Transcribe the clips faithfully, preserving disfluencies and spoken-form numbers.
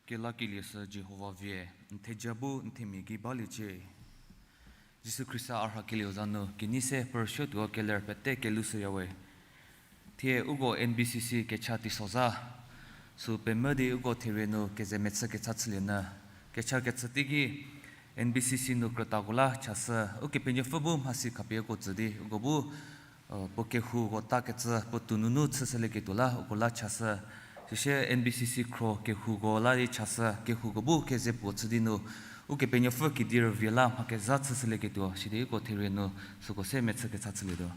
Kelakelie sü Jihova vie, n theja bu n themia gei baliecie. Jisu Khrista a rhakelieu za nu kenei se puo rüsuotuo keler pete kelushüyawe. Thie uko N B C C kecha teisozha sü pemvü di uko therie nu keze mechü kecha chülie nyü. Kecha kechü teiki N B C C nu krütako la chashü, Ukepenuopfü bu mhasi khapie uko tsü di uko bu puo kehouko ta kecü puo tou nunu chüshülieketuo la uko la chashü. Sishe N B C C khro kehouko la di chashü, kehouko bu keze puo chü di nu Ukepenuopfü kedi rüvie la mha kezha chüshülieketuo sidi uko therie nu süko se mechü kecha chülietuo.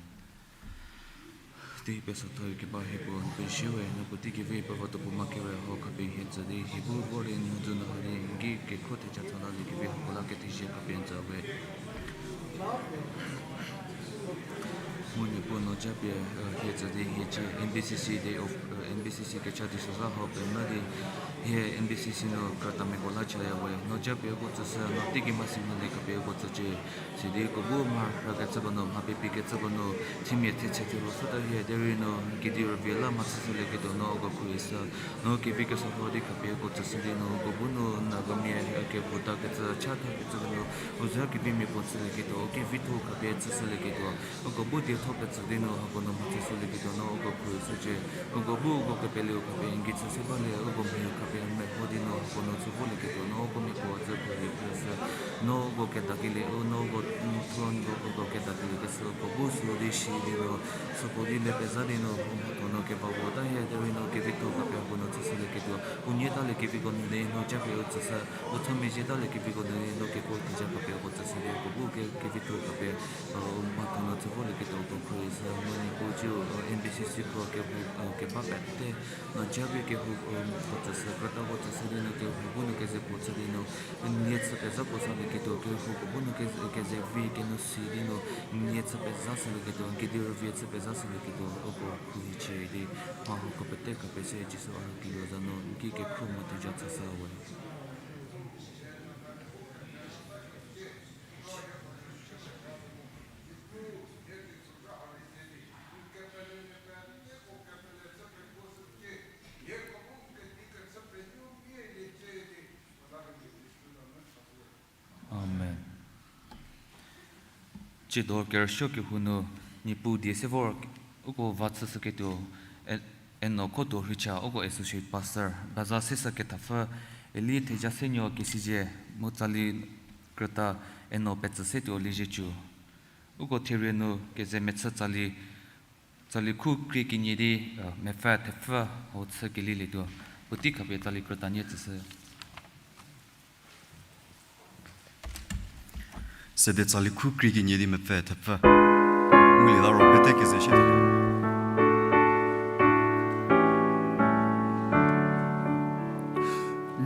Tei pesotho keba hie puo n pezie we, no puotei kevi pevatuo puo ma kere hau khapie hie tsü di hie bu vor di n mhodzü nu ha di n ki kekhro theja tha la liekevi hako la kethezie khapie n tsü we. Mu Niepuu no japie hie tsü di hie cie N B C C Day of, N B C C kecha teisozha hau pemvü di hie N B C C nu krütamiako la chaya we, no japie uko tsüshü, no teigei mhasi mhale khapie uko tsücie. Sidi uko bu mharhü kecüko nu, mha pepi kecüko nu, themia thetse thero süta hie derei no kedi rüvie la mhachüshülieketuo no uko khruohishü, no kevi kesuo hau di khapie uko tsüshü di no uko bu nu Nagamia kehou ta kecü chatha kecüko nu, u za kevimia puo chülieketuo, u kevitho khapie chüshülieketuo, uko bu dietho kecü di nu hako nu mhachüshülieketuo no uko khruohishücie. Uko bu uko kepeleu khapie n ki chü se balie, uko mhiu khapie n meho di nu hako nu chü volieketuo no uko miapuo dzü khruohi khruohishü. No uko kedakelie, u no uko throne bu uko kedakelie keshü uko bu sü di shi di nu, süko di le peza di nu u mhatho nu kevawota hie derei no kevitho khapie hako nu chüshülieketuo, u nie talie keviko nu di no japie u tsüshü, u thamezhie talie keviko nu di no kekuo theja khapie uko tsüshü di uko bu ke, kevitho khapie u mhatho nu chü volieketuo uko khruohishü. Mu Niepuu tsiu N B C C khro kehou keba pete no japie kehou puo tsüshü, krütako tsüshü di nu kehou bu nu keze puo chü di nu n nie chü peza puo salieketuo, kehouko bu nu keze, keze vi kenu si di nu n nie chü peza shülieketuo, n kedi rüvie chü peza shülieketuo uko khruohicie di mha hako pete khapie se Jisu a rhakelieu za nu n ki kekhro mu theja chüshü we. Amen. Tsiedo kerüsuo kehou nu Niepuu die se vor uko va chüshüketuo, e-, eno Khotuo Rhicha uko associate pastor, baza sesa kethapfü, eli theja senuo kesizie mu tsali krüta eno petsü setuo Liezietsu. Uko therie nu keze mechü tsali, tsali khu krie kenie di mepfü thepfü hau chü kelilietuo. Puotei khapie tsali krüta nie tsüshü. Sede tsali khu krie kenie di mepfü thepfü. Ngulie la ro pete keze shie.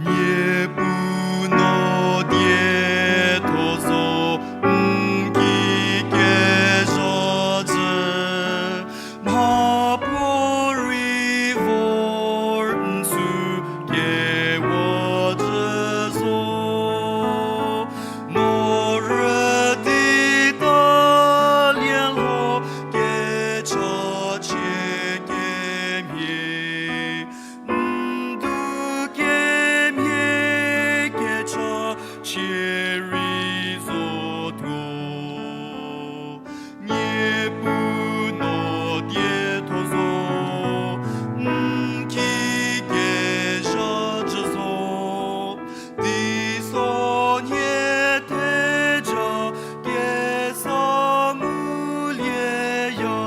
Niepuu no dietho zo, n ki kezha jü, mhapuorei vor n sü kewa jü zo. No rüdi talie lho kechachie kemhie, n du kemhie kechachie rei zotuo. Niepuu no dietho zo, n ki kezha jü zo, teiso nie theja kesa ngulieya.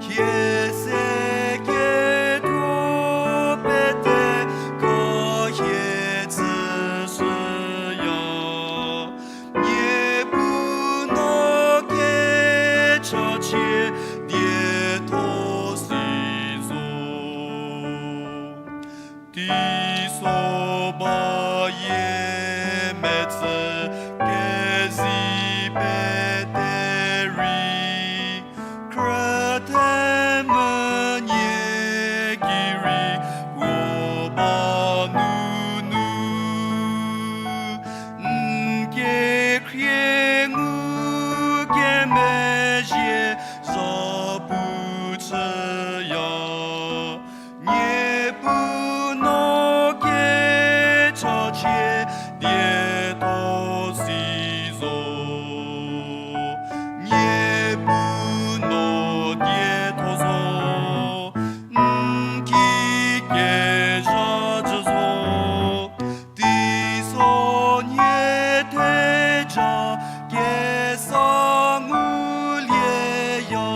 Hie se ketuo pete ka hie tsüshüya. Niepuu no kechachie dietho si zo. Teiso bayie metsü kezi pete rei, khrüthe menie ki rei puo ba nunu, n kekhrie ngukemezhie zhapu chüya. Niepuu no Kesa ngulieya,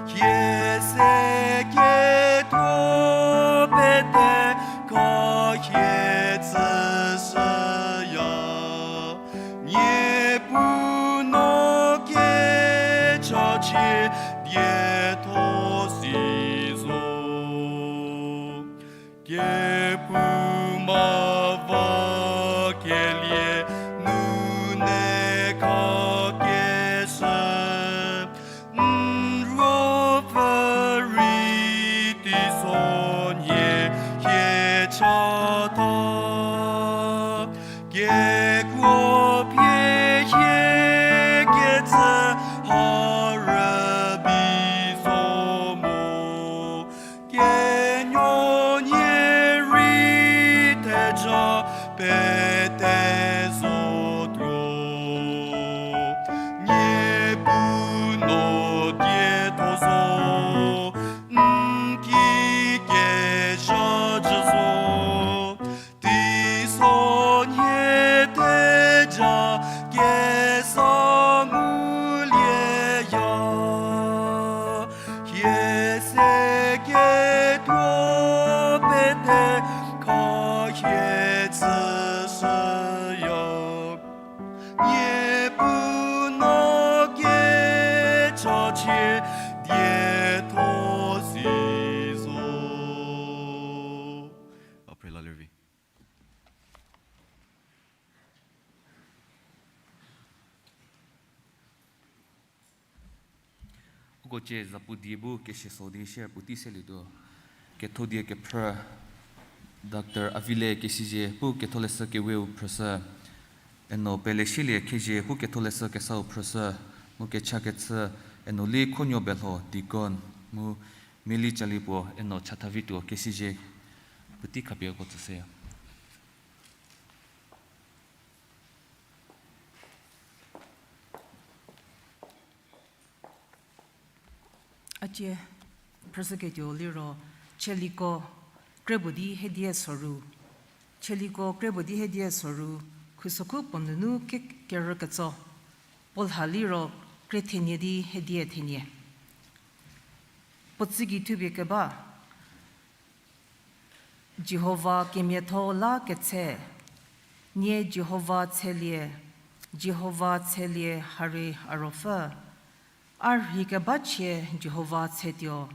hie se ketuo pete ka hie tsüshüya. Niepuu no kecha chie dietho si zo. Kephouma va kelie nu ne kakeshü, n ruopfü rei teisonhie hie chata. Kekuo pie hie kecü ha rübei zo mo. Kenuonie rei theja pete zotuo. Niepuu no dietho zo, n ki kezha jü zo. Teisonhie theja kesa ngulieya. Hie se ketuo pete ka hie tsüshüya. Niepuu no kecha chie dietho si zo. Uko cie zapu die bu kesieso di share puotei selietuo. Kethodie kephrü, Doctor Avile Kesizie pu Ketholeshü Keweu phrüshü, eno Pelesielie Khezhie pu Ketholeshü Kesau phrüshü, mu kechakechü eno Likhonuo Belho deacon, mu Mili Calipuo eno chatha vituo. Kesizie puotei khapie uko tsüshüya. A cie phrüshüketuo liro, Tsaliko krebo di hiedie soru. Tsaliko krebo di hiedie soru, khusokhu puo nunu ke- kerüketso. Puo lha liro, krie thenie di hiedie thenie. Puo tsügei thupie keba, Jihova kemiatho la ketse. Nie Jihova tshelie, Jihova tshelie hari a ruopfü. A rhei keba chie Jihova tshetuo,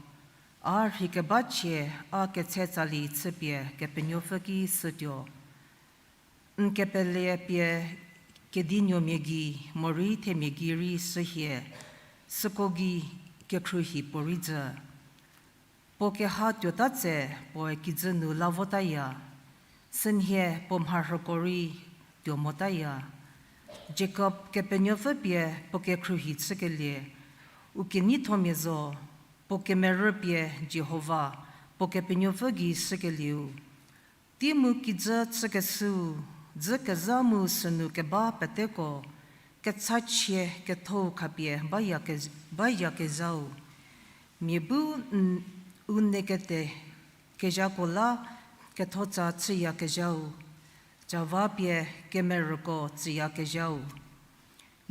a rhei keba chie a ketse tsali chüpie Kepenuopfü ki shütuo. N kepele pie kedinuomia gei morei themia gei rei shühie, süko gei kekhruohi puorei jü. Puo keha tuota tse puoe kijü nu la votaya, sünhie puo mharhüko rei tuo motaya. Jakob Kepenuopfü pie puo kekhruohi chükelie, u keneithomia zo, puo kemerü pie Jihova puo Kepenuopfü gei shükelieu. Tei mu kijü chükeshüu, dzü kezha mu sünu keba peteko, kechachie kethou khapie baya ke- bayakezhau. Mia bu n- u nei kete kezhako la kethotsa chüyakezhau, cava pie kemerüko tsüyakezhau.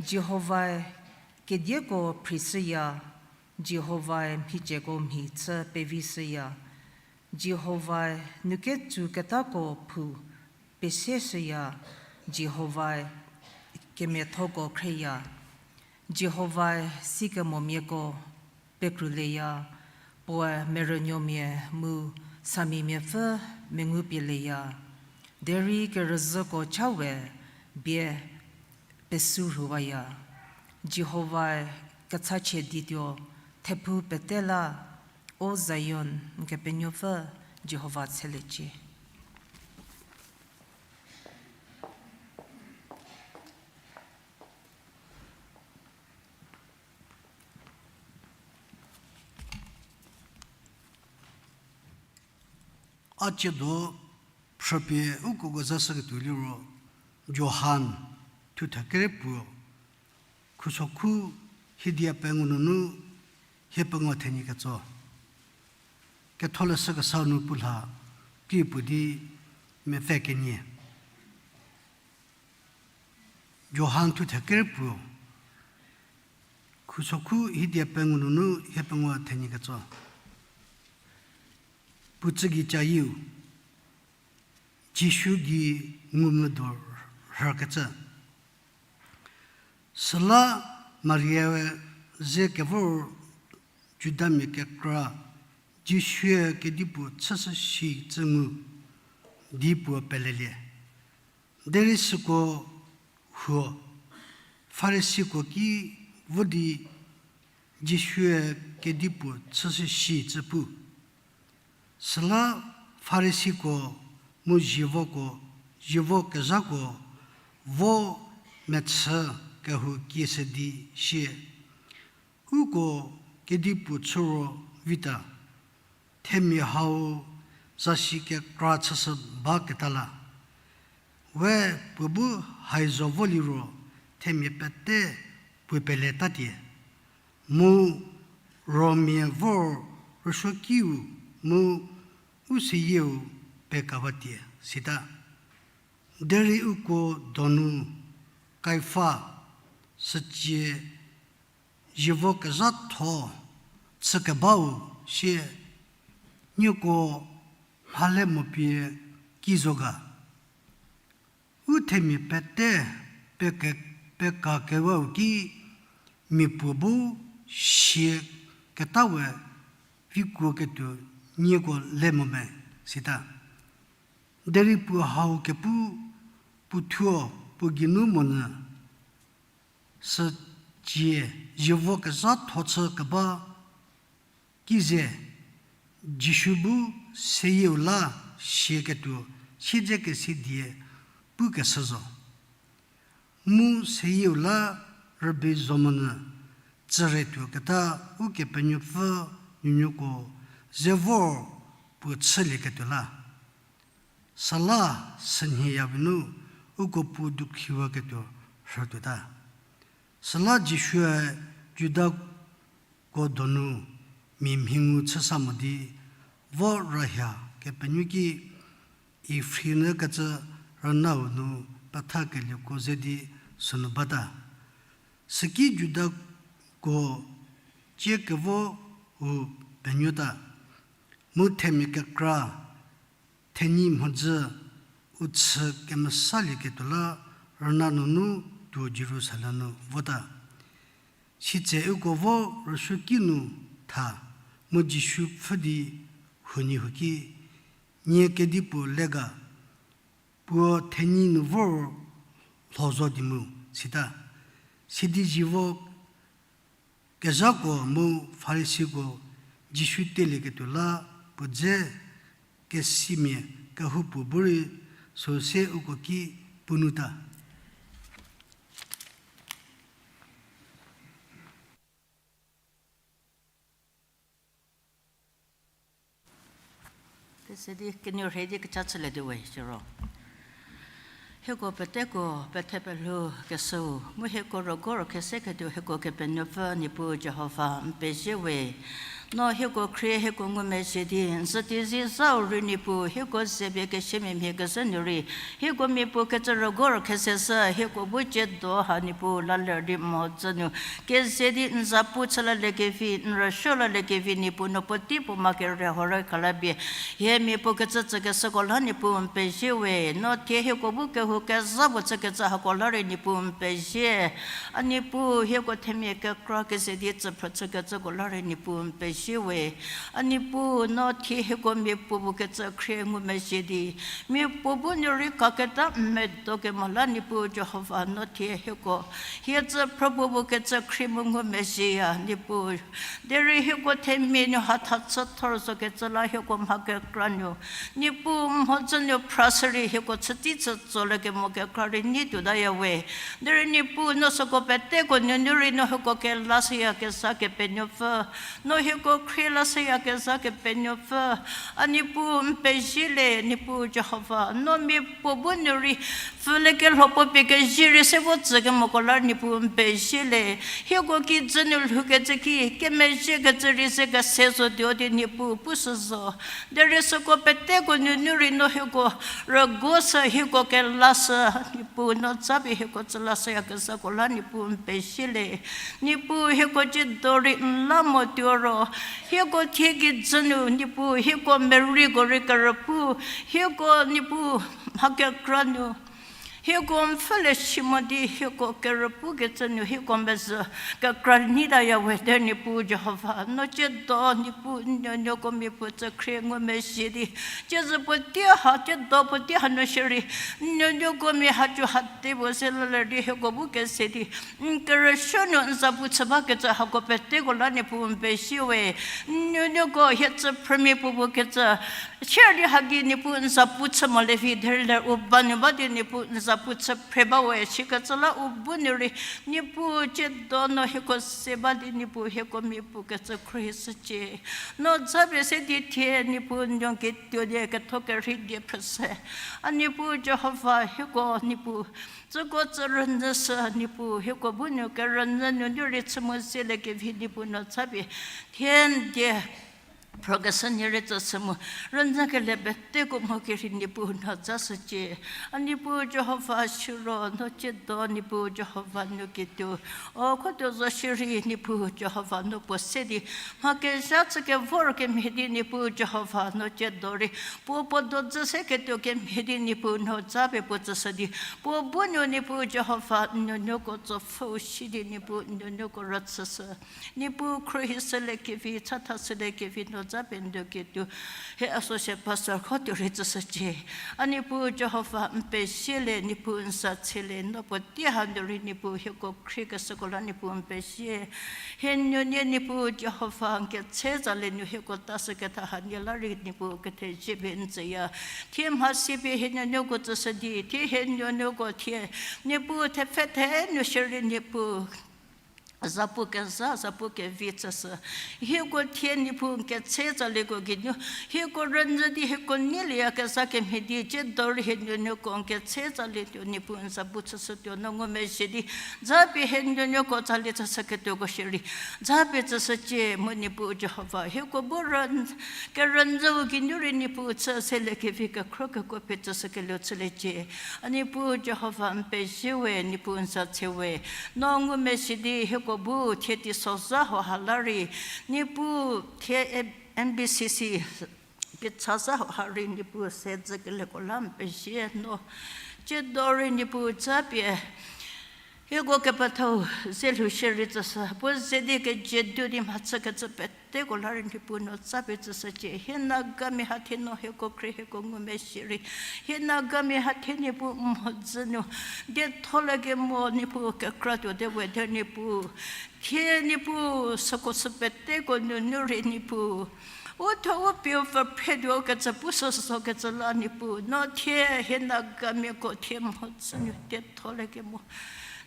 Jihovae kedieko phrishüya, Jihovae mhicieko mhi chü pevishüya, Jihovae nuketsuketako phou peseshüya, Jihovae kemiathoko khrieya, Jihovae sikemomiako pekruleya, puoe merünuomia mu samimiapfü mengupieleya, derei kerüzhüko cha we bie pesu rhuwaya. Jihovae kechachie dituo, thephu pete la, O Zion, n Kepenuopfü, Jihova tsheliecie. A ciedo phrüpie uko kezashüketuo liro, Johan thuthe kere puo, khusokhu hiedie pengou nunu hie pengou thenie ketso. Ketholeshü Kesau nu puo lha ki puo di mepfü kenie. Johan thu theker puo, khusokhu hidie pengou nunu hie pengou thenyikecü. Puo tsügei cayieu, Jisu gei ngumvüdo rhükecü. Süla Mariae ze kevor Judamia kekra Jisue kedipuo chüshü shi cü ngu di puo pelelie. Derei süko huo, Farisiko ki vo di Jisue kedipuo chüshü shi cü pu. Süla Farisiko mu zievoko, zievo kezhako vo mechü kehou kieshü di sie, uko kedipuo chü ro vita, themia hau zasi kekra chüshü baketa la. We puo bu hai zo voliro themia pete puo peletatie, mu romia vor rüsuokiu mu u seyieu pekawatie, sita. Derei uko donu Kaifa, sücie zievo kezhatho chükebau sie, nieko mhale mo pie ki zo ga? U themia pete peke-, pekakewau ki mia puo bu sie keta we vikuoketuo nieko le mo me, sita. Derei puo hau kepu puothuo puo geinu monyü, sücie zievo kezhatho chü keba ki ze, Jisu bu seyieu la sieketuo siedzekesi die pukeshü zo. Mu seyieu la rübei zo monyü, tsüretuoketa Ukepenuopfü nuonuoko ze vor puo chülieketuo la. Süla sünhie ya vinu uko puo dukhiwaketuo rhütuota. Süla Jisue Judako donu mia mhingu chüsa mo di, vo rüha kepenuo ki Ifrem nu kecü rünau nu pethakelieko ze di sünu bata. Süki Judako cie kevo u penuota, mu themia kekra thenyi mhodzü u chü kemesalieketuo la rüna nunu tuo Jerusalem nu vota. Sitse uko vo rüsuoki nu tha, mu Jisu pfhü di huoniehuo ki, Nie kedipuo le ga? Puo thenyi nu vor lho zo di mu, sita. Sidi zievo kezhako mu Farisiko Jisu telieketuo la puo dze kesimia kehoupuo bu rei süu se uko ki punuota. Kese di kenieu rhei di kecha chülie di we siro, hieko peteko pethepelhou kesüu mu hieko rügor keseketuo hieko Kepenuopfü Niepuu Jihova n pezie we. No hieko khrie hieko ngumezhie di n zhü di zizau rei Niepuu hieko zepie kesiamia mhie kezhü nu rei, hieko miapuo kecü rügor keseshü hieko bu ciedo ha Niepuu la ler di mhodzü nu keze di n zapu chü laliekevi, n rüsuo laliekevi Niepuu no puotei puo ma kere huorei khalapie, hie miapuo kecü tsükeshüko la Niepuu n pezie we. No thie hieko bu kehou kezha puo chükecü hako la rei Niepuu n pezie. A Niepuu hieko themia kekra keze di tsüphrü chükecüko la rei Niepuu n pezie we. A Niepuu no thie hieko miapuo bu kecü khrie ngumezhie di, miapuo bu nu rei kaketa n medo kemo la Niepuu Jihova no thie hieko hie tsüphrü puo bu kecü khrie mu ngumezhieya Niepuu. Derei hieko themia nu hatha chü thor zo kecü la hieko mha kekra nu, Niepuu mhodzü nu phrashü rei hieko chütei chü tsolie kemo kekra rei nei tuotaya we. Derei Niepuu no süko peteko nunu rei no hieko kelashüyakezha Kepenuopfü. No hieko Ko khrie la seyakezha Kepenuopfü, a Niepuu n pezie le, Niepuu Jihova, no mia puo bu nu rei, pfüle kelho puo pie kezie rei se vo tsükemoko la Niepuu n pezie le, hieko kijü nu lhoukecü ki, kemezhiekecü rei ze kese zotuo di Niepuu pushü zo. Derei süko peteko nunu rei no hieko rüguoshü, hieko kelashü, Niepuu no japie hieko tsü la seyakezhako la Niepuu n pezie le. Niepuu hieko tsiedo rei n la motuo ro, hieko thie kijü nu Niepuu hieko meriko rei kerüpu, hieko Niepuu mha kekra nu hieko n pfhülie si mo di hieko kerüpukecü nu hieko mezhü kekra nyitaya we derei Niepuu Jihova, no tsiedo Niepuu n nuonuoko mia puo tsü khrie ngumezhie di, tsiezhü puotei ha, tsiedo puotei ha nu shierei, n nuonuoko mia hacu hate puo se lele di hieko bu kese di, n kerüsuo nu n zapu chü bakecü hako peteko la Niepuu n pezie we, n nuonuoko hie tsü phrümia puo puo kecü, sier di haki Niepuu n zapu chü molie vi derei le u ba nu ba di Niepuu n zapu chü phre ba we, sikecü la u bu nu rei, Niepuu tsiedo no hieko se ba di Niepuu hieko mia puo kecü khruohishücie. No japie se di thie Niepuu n nuo ketuo die ketho kerhei die phrüshü. A Niepuu Jihova hieko Niepuu, tsüko tsü rünyüshü Niepuu hieko bu nu kerünyü nunu rei chü mu zelie kevi Niepuu no japie thie n die phrokeshü nie rei tsüshü mu, rünyükelie peteko mho kerhei Niepuu no jashücie. A Niepuu Jihova siro no tsiedo Niepuu Jihova n nuo ketuo, o khotuo zo shierei Niepuu Jihova no puo se di, mha kezha chü kevor kemhie di Niepuu Jihova no tsiedo rei, puo puo dojü se ketuo kemhie di Niepuu no japie puo tsüshü di, puo bu nu Niepuu Jihova n nuonuoko tsopfhüu si di Niepuu n nuonuoko rüchüshü. Niepuu khruohishülie kevi, chathashülie kevi no japie n nuo ketuo, hie associate pastor khotuo rei tsüshücie. A Niepuu Jihova n pezie le, Niepuu n za tse le, no puotei ha nu rei Niepuu hieko khriekeshüko la Niepuu n pezie. Hie nuonie Niepuu Jihova n ketse zalie nu hieko tashüketha hanie la rei Niepuu kethezie pie n tsüya. Thie mhasi pie hie nuonuoko tsüshü di, thie hie nuonuoko thie Niepuu thepfhe the nu shierei Niepuu zapu kezha, zapu kevi tsüshü. Hieko thie Niepuu n ketse zalieko geinu, hieko rünyü di hieko neilieyakezha kemhie di, tsiedo rei hie nuonuoko n ketse zalietuo Niepuu n zapu chüshütuo no ngumezhie di, japie hie nuonuoko zalie chüshüketuoko shierei japie tsüshücie mu Niepuu Jihova hieko bu rün-, kerünyüu geinu rei Niepuu chü selie kevi kekhro kekuo pie tsüshükelieu chüliecie. A Niepuu Jihova n pezie we, Niepuu n za tse we, no ngumezhie di hieko bu thie teisozha hauha la rei, Niepuu thie N B C C kechazha hauha rei Niepuu se dzükelieko la n pezie no. Tsiedo rei Niepuu japie hieko kepethau ze lhou shierei tsüshü, puo ze di kejedu di mhachükecü peteko la rei Niepuu no japie tsüshücie. Hie Nagamia ha thie no hieko khrie hieko ngumezhie rei, hie Nagamia ha thie Niepuu mhodzü nu dietholie kemo Niepuu kekra tuo de we derei Niepuu, thie Niepuu süko sü peteko nunu rei Niepuu, u tho u pieu pfü phretuo kecü pushü sokecü la Niepuu, no thie hie Nagamiako thie mhodzü nu dietholie kemo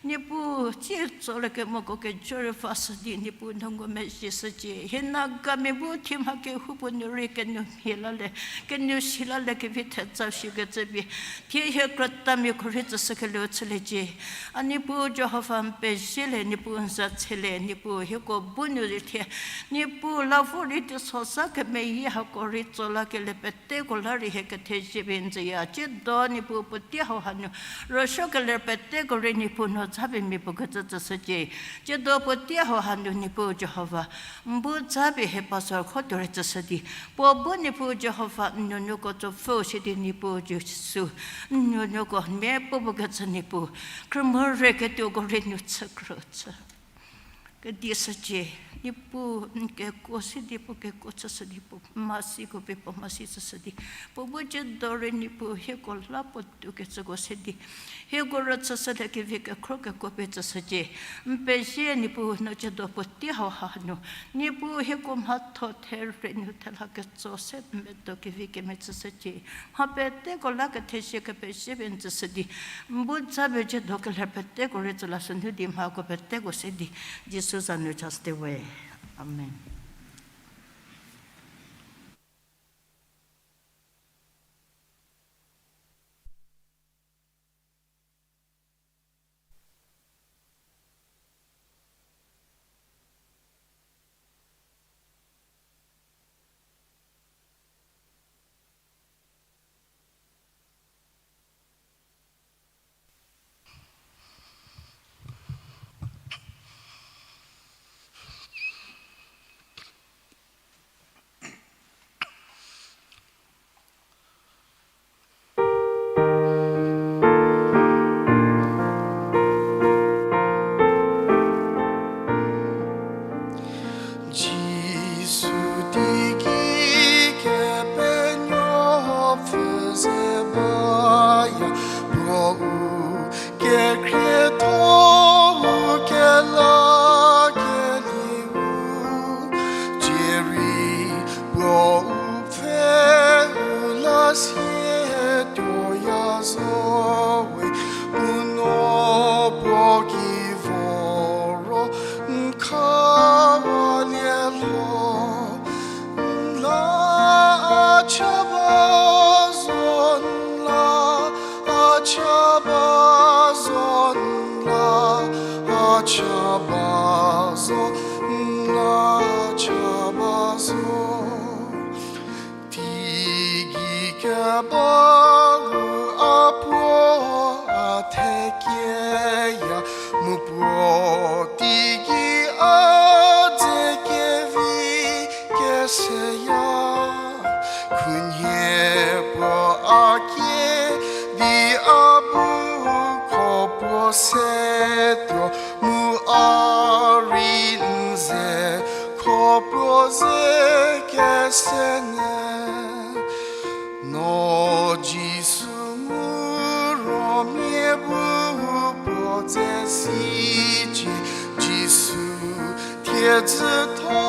Niepuu, tsie tsolie kemoko kejo rei vashü di Niepuu no ngumezhieshücie. Hie Nagamia bu thie mha kehoupuo nu rei kenoumhie lalie, kenou si lalie kevi thetsau shikecü pie, thie hie krütamiako rei tsüshükelieu chüliecie. A Niepuu Jihova n pezie le, Niepuu n za tse le, Niepuu hieko bu nu rei thie, Niepuu la vor rei teisozha kemeyie hako rei tso lakelie peteko la rei hie kethezie pie n tsüya. Tsiedo Niepuu puotei hauha nu rüsuokelie peteko rei Niepuu no japie mia puo kecü tsüshücie. Tsiedo puotei hauha nu Niepuu Jihova, n bu japie hie pastor khotuo rei tsüshü di, puo bu Niepuu Jihova n nuonuoko tsopfhüu si di Niepuu Jisu, n nuonuoko mia puo puo kecü Niepuu, khrümo rei ketuoko rei nu chü khrü chü kedi shücie. Niepuu n kekuo si di puo kekuo chüshü di puo mhasiko pie puo mhasi chüshü di, puo bu tsiedo rei Niepuu hieko la puo tuo kecüko se di, hieko rüchüshülie kevi kekhro kekuo pie tsüshücie. N pezie Niepuu no tsiedo puotei hauha nu, Niepuu hieko mhatho the rei nu thela ketso se medo kevi kemetsüshücie. Mha peteko la kethezie kepezie pie n tsüshü di, n bu japie tsiedo keler peteko rei tsü lashü nu di mhako peteko se di, Jisu za nu chashüte we. Amen. cha ba zo, n la cha ba zo. Teigei keba-u a puo a thekieya, mu puo teigei a dze kevi keseya. Khunhie puo a kie di a bu kho puo se tuo, mu a rei n ze kho puo ze kese nyü. No Jisu mu romia bu puo dze sicie, Jisu thiedzü tho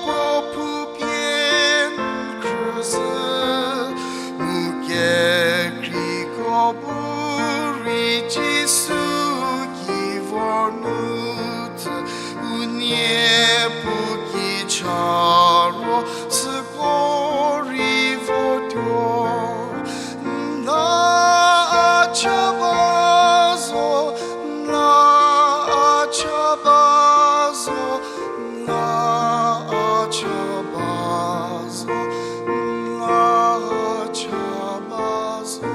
puo pupie n khrüzhü, mu kekreiko bu rei Jisu ki vor nu tsü, unie puo ki cha ro süko rei votuo. N la a cha ba zo, n la a cha ba zo, n la a cha ba zo, n la a cha ba zo.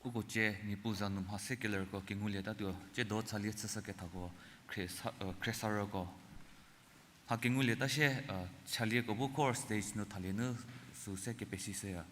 Uko cie Niepuu za nu mha se kelerko kengulietatuo, tsiedo chalie chüshü kethako khriesa-, khriesarüko. Mha kengulieta shie, chalieko bu core stage nu thalie nu sü se kepesishüya.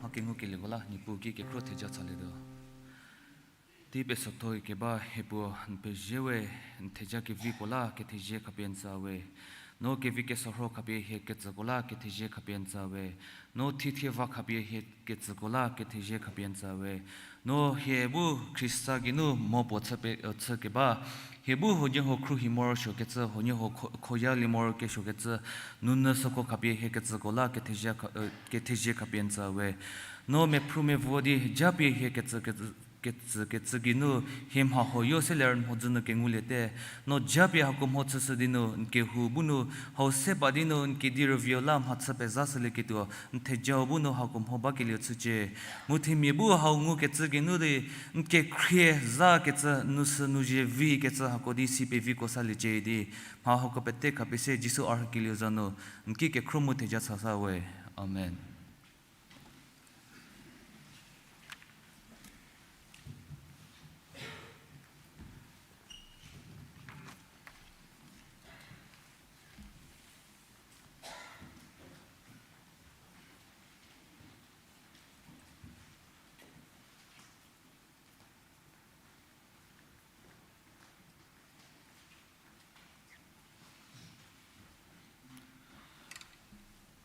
Mha kengukelieko la Niepuu ki kekhro theja chalietuo. Tei pesotho keba hie Puo, n pezie we, n theja keviko la kethezie khapie n tsü we. No kevi kesorho khapie hie ketsüko la kethezie khapie n tsü we. No thithie va khapie hie ketsüko la kethezie khapie n tsü we. No hie bu Khrista geinu mo puo chü pe, chü keba, hie bu huoniehuo khruohi morosuokecü, huoniehuo kho-, khoyalie morokesuokecü, nounyü süko khapie hie ketsüko la kethezie kha-, kethezie khapie n tsü we. No mephru mevo di japie hie ketsü, ketsü, kecü kecü geinu hie mha huoyo se ler n mhodzü nu kenguliete. No japie hako mho chüshü di nu n kehou bu nu hau se ba di nu n kedi rüvio la mhachü pezashülieketuo n thejau bu nu hako mho bakelie chücie. Mu themia bu hau ngukecü geinu di n kekhrie zakecü nu sü nu zhie vikecü hako di si peviko saliecie di, mha hako pete khapie se Jisu a rhükelieu za nu n ki kekhro mu theja chasa we. Amen.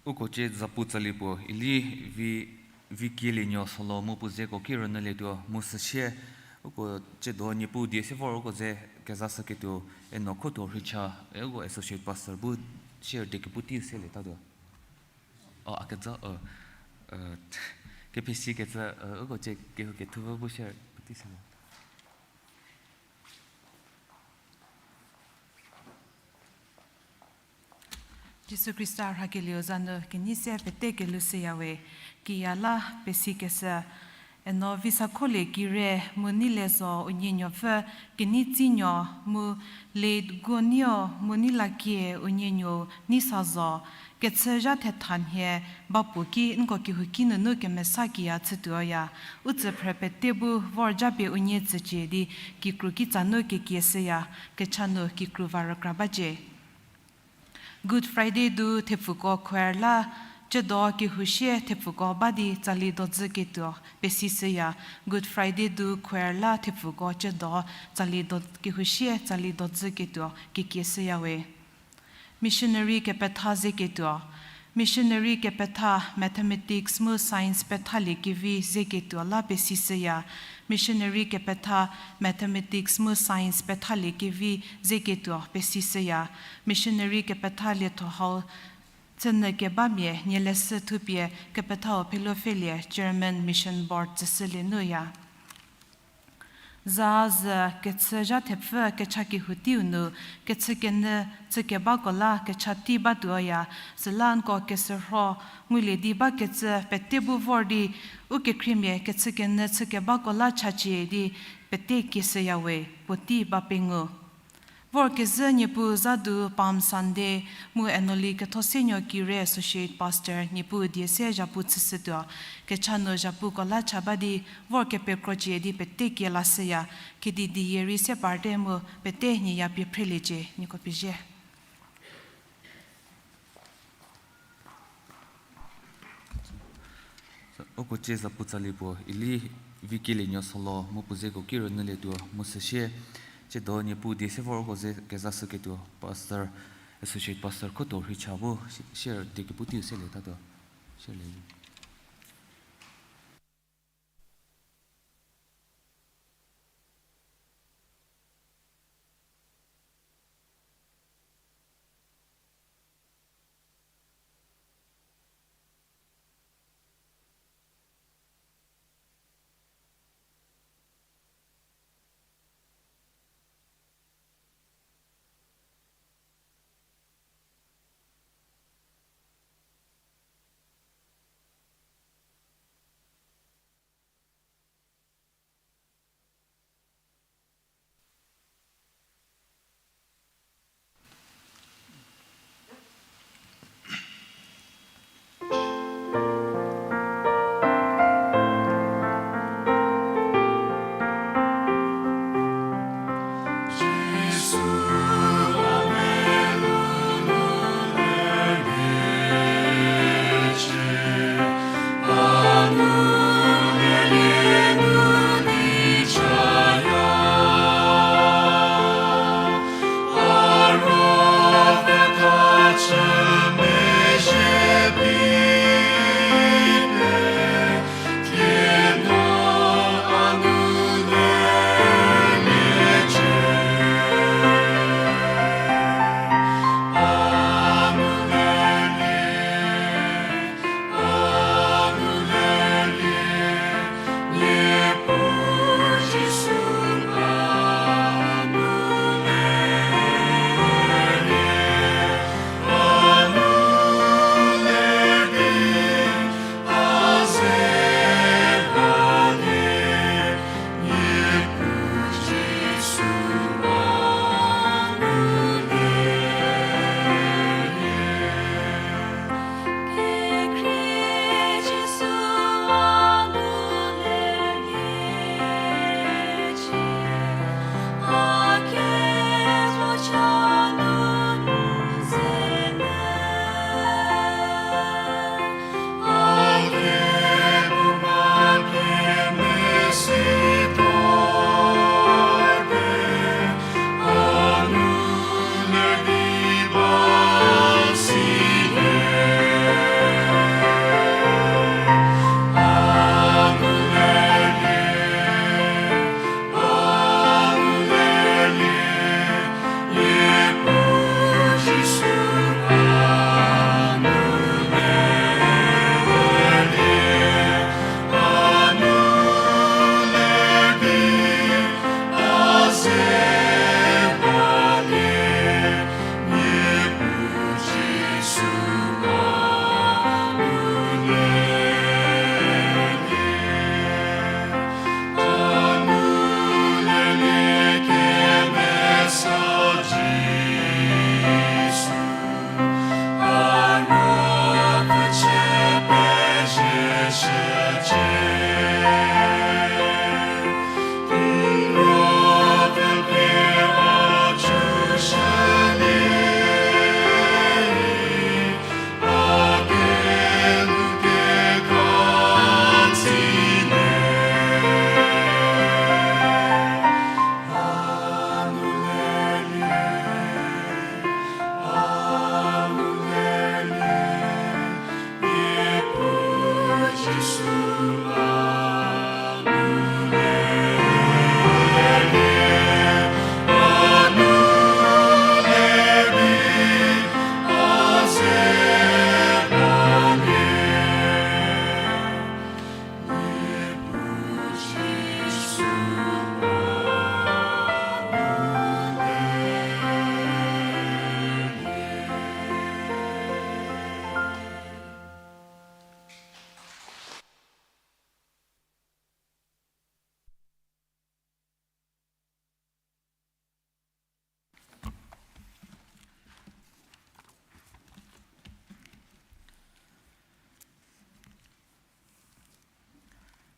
Uko cie zapu tsali puo, ili vi, vi kielie nuo solo mu puo zeko ki rünyülietuo mu süsie, uko ciedo Niepuu die se vor uko ze kezashüketuo, eno khutuo rheicha, e uko associate pastor bu share die kepu teiu selietatuo. O, a kezo, o, e, kepesi kecü, e, uko cie kehou kethu bu share pu tei selie. Jisu Khrista rhakelieu za nu kenei se pete kelhou shüyawe, kiya la pesikeshü. Eno Visakholie Kire mu Neilezo unie nuopfü, Keneitsünuo mu Late Guonuo mu Neilakie unie nuou Neisazo, kechü zha thetha nhie ba puo ki nko kehouki nunu kemesa kiya chütuoya. U tsüphrü pete bu vor japie unie tsücie di kikru kitsa nu kekie shüya, kecha nu kikru va rükra bacie. Good Friday du thepfuko choir la ciedo kehou sie thepfuko ba di tsali dodzü ketuo pesishüya. Good Friday du choir la thepfuko ciedo tsali do, kehou sie tsali dodzü ketuo kekie shüyawe. Missionary kepetha ze ketuo. Missionary kepetha mathematics mu science pethalie kevi ze ketuo la pesishüya. Missionary kepetha mathematics mu science pethalie kevi ze ketuo pesishüya. Missionary kepetha lietho hau tsünyü kebamia nie leshü thupie kepethau Phelophelie Chairman Mission Board tsüshülie nuya. Za zü kechü zha thepfü kecha kehou teiu nu, kechükenyü chükebako la kecha tei batuoya, süla nko kesürho ngulie di bakecü pete bu vor di, ukekhriemia kechükenyü chükebako la chacie di pete kieshüyawe, puotei ba pengou. Vorkezhü Niepuu zadu Palm Sunday mu Enoli Kethosenuo Kire Associate Pastor Niepuu die se zhapu chüshütuo, kecha nu zhapuko la cha ba di vor kepekrocie di pete kie lashüya, kedi diyie rei se parte mu pete nie ya pie phreliecie, nieko pezie. Uko cie zapu tsali puo, ili Vikilie Nuosolo mu puo zeko ki rünyülietuo mu süsie, ciedo Niepuu die se vor uko ze kezashüketuo, Pastor, Associate Pastor Khoto Rhicha bu share die kepu teiu selietatuo. Share le.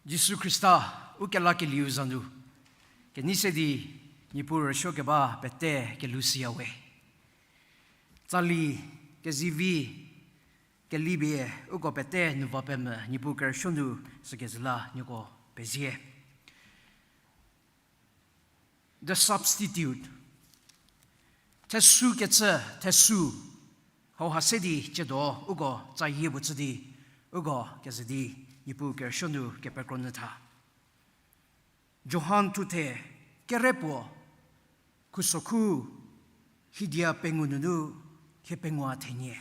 Jisu Khrista u kelakelieu za nu kenei se di Niepuu rüsuo keba pete kelhou siya we. Tsali, kezivi, kelipie uko pete nu va pemvü Niepuu kerüsuo nu sükezhü la nieko pezie. The substitute. Thesukecü, thesu. Hauha se di ciedo uko tsayie puo chü di, uko kezhü di Niepuu kerüsuo nu kepekro nyü tha. Johan thuthe, kere puo, khusokhu, hidia pengou nunu, hiepengou thenie.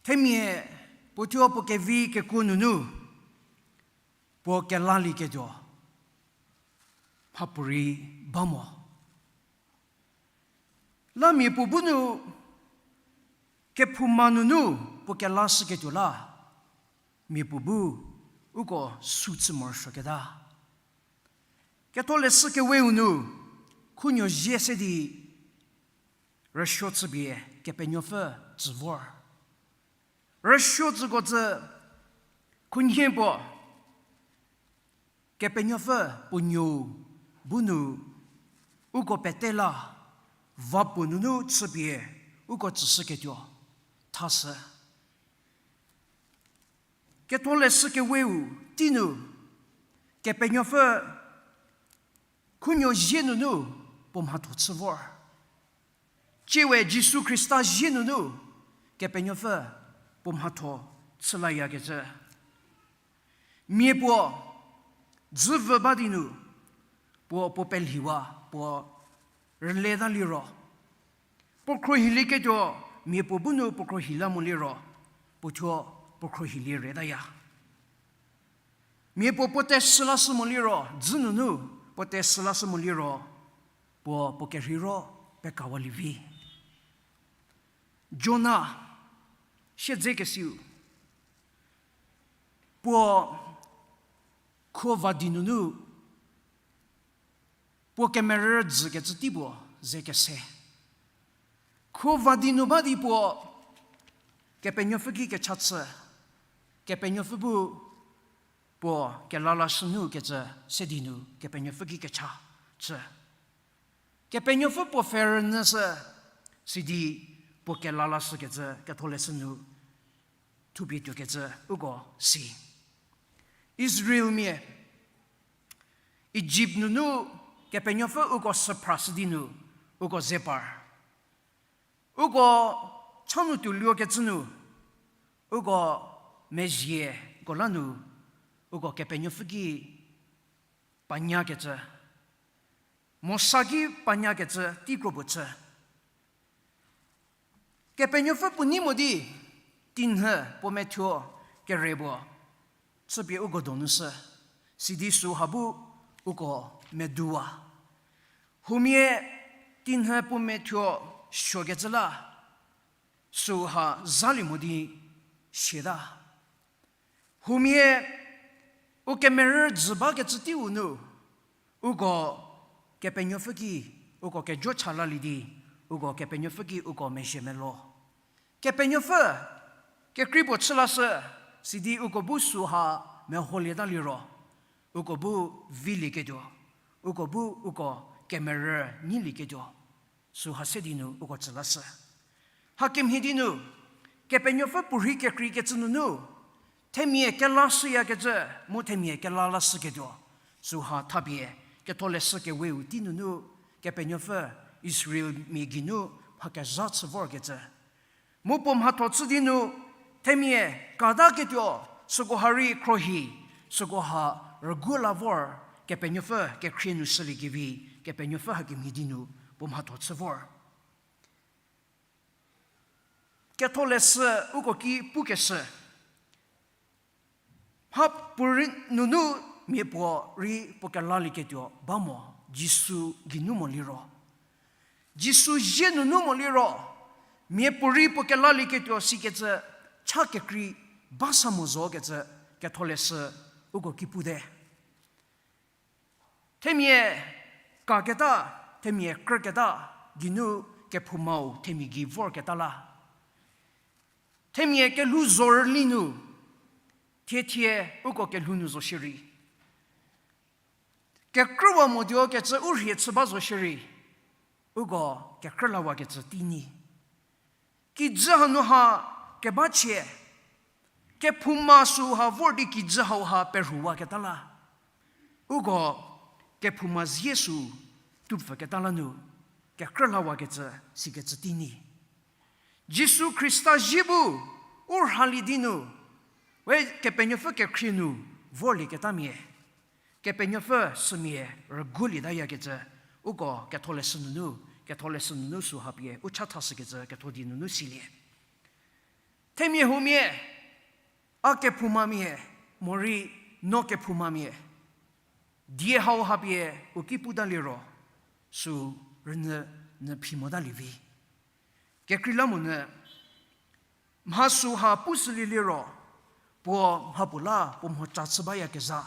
Themia puo thuo puo kevi kekuo nunu puo kelalieketuo mhapuorei ba mo. La mia puo bu nu kephouma nunu puo kelashüketuo la, mia puo bu uko su chü morosuoketa. Ketholeshü keweu nu khunuo zie se di rüsuo chüpie Kepenuopfü tsü vor. Rüsuo tsüko tsü khunhie puo Kepenuopfü puo nuou bu nu uko pete la, va puo nunu chüpie uko tsüshüketuo thashü. Ketholeshü keweu tei nu Kepenuopfü khunuo zie nunu puo mhatho chü vor. Tsiewe Jisu Khrista zie nunu Kepenuopfü puo mhatho chülayakecü. Mia puo dzü vü ba di nu, puo puo pelhiwa, puo rületa liro, puo khruohilieketuo, mia puo bu nu puo khruohi la mo liro, puo thuo puo khruohilie retaya. Mia puo puo tesü lashü mo liro, dzü nunu puo tesü lashü mo liro, puo puo kerheiro pekawalie vi. Jona, siedzekesiu, puo khuo va di nunu puo kemerü dzükecü tei puo ze kese. Khuo va di nu ba di puo Kepenuopfü ki kecha chü, Kepenuopfü bu puo kela lashü nu kecü se di nu Kepenuopfü ki kecha chü. Kepenuopfü puo pfhe rünyüshü, sidi puo kela lashükecü Ketholeshü nu thupie tuokecü uko si. Israelmia Ijipt nunu Kepenuopfü uko süphrashü di nu uko ze par. Uko cha nu tuoluokecü nu, uko mezieko la nu, uko Kepenuopfü ki panyakecü, Mosa ki panyakecü tei kro puo chü. Kepenuopfü puo nei mo di, tinhü puo methuo kere puo chüpie uko donu shü, sidi süha bu uko meduwa. Huomia tinhü puo methuo suokecü la, süha zalie mo di siata. Huomia u kemerü dzü bakecü teiu nu, uko Kepenuopfü ki, uko kejo cha lalie di, uko Kepenuopfü ki uko mezhie melo. Kepenuopfü kekrei puo chü lashü, sidi uko bu süha meholieta liro, uko bu vilieketuo, uko bu uko kemerü nyilieketuo, süha se di nu uko tsü lashü. Hakemhie di nu, Kepenuopfü puorhi kekreikecü nunu, themia kelashüyakecü, mu themia kela lashüketuo, süha thapie, Ketholeshü keweu tei nunu, Kepenuopfü Israelmia geinu mha kezha chü vorkecü. Mu puo mhatho chü di nu, themia kataketuo, sükoha rei khruohi, sükoha rügu la vor, Kepenuopfü kekhrie nu shüliekevi, Kepenuopfü hakemhie di nu puo mhatho chü vor. Ketholeshü uko ki pukeshü, mhapuorei nunu mia puo rei puo kelalieketuo ba mo, Jisu geinu mo liro. Jisu zie nunu mo liro, mia puorei puo kelalieketuo sikecü cha kekrei ba sa mo zokecü Ketholeshü uko ki pute. Themia kaketa, themia krüketa, geinu kephoumau themia gei vorketa la. Themia kelhou zorüli nu, Thie thie uko kelhou nu zo shierei, kekrüwa motuo kecü u rhie chü ba zo shierei, uko kekrü lawakecü tei nyi. Kijü hanu ha keba chie, kephouma süu ha vor di kijü hau ha perhuwaketa la, uko kephouma zie süu tupfüketa la nu kekrü lawakecü sikecü tei nyi. Jisu Khrista zie bu u rhalie di nu, we Kepenuopfü kekhrie nu vorlieketamia, Kepenuopfü sümia rüguolietayakecü, uko ketholeshü nunu, ketholeshü nunu süu ha pie u chathashükecü ketho die nunu silie. Themia huomia, a kephoumamia, morei no kephoumamia, die hau ha pie u ki puta liro, süu rünyü nyü phi motalie vi. Kekreilamonyü, mha süu ha pushülie liro, puo mhapuo la puo mhoca chü bayakezha,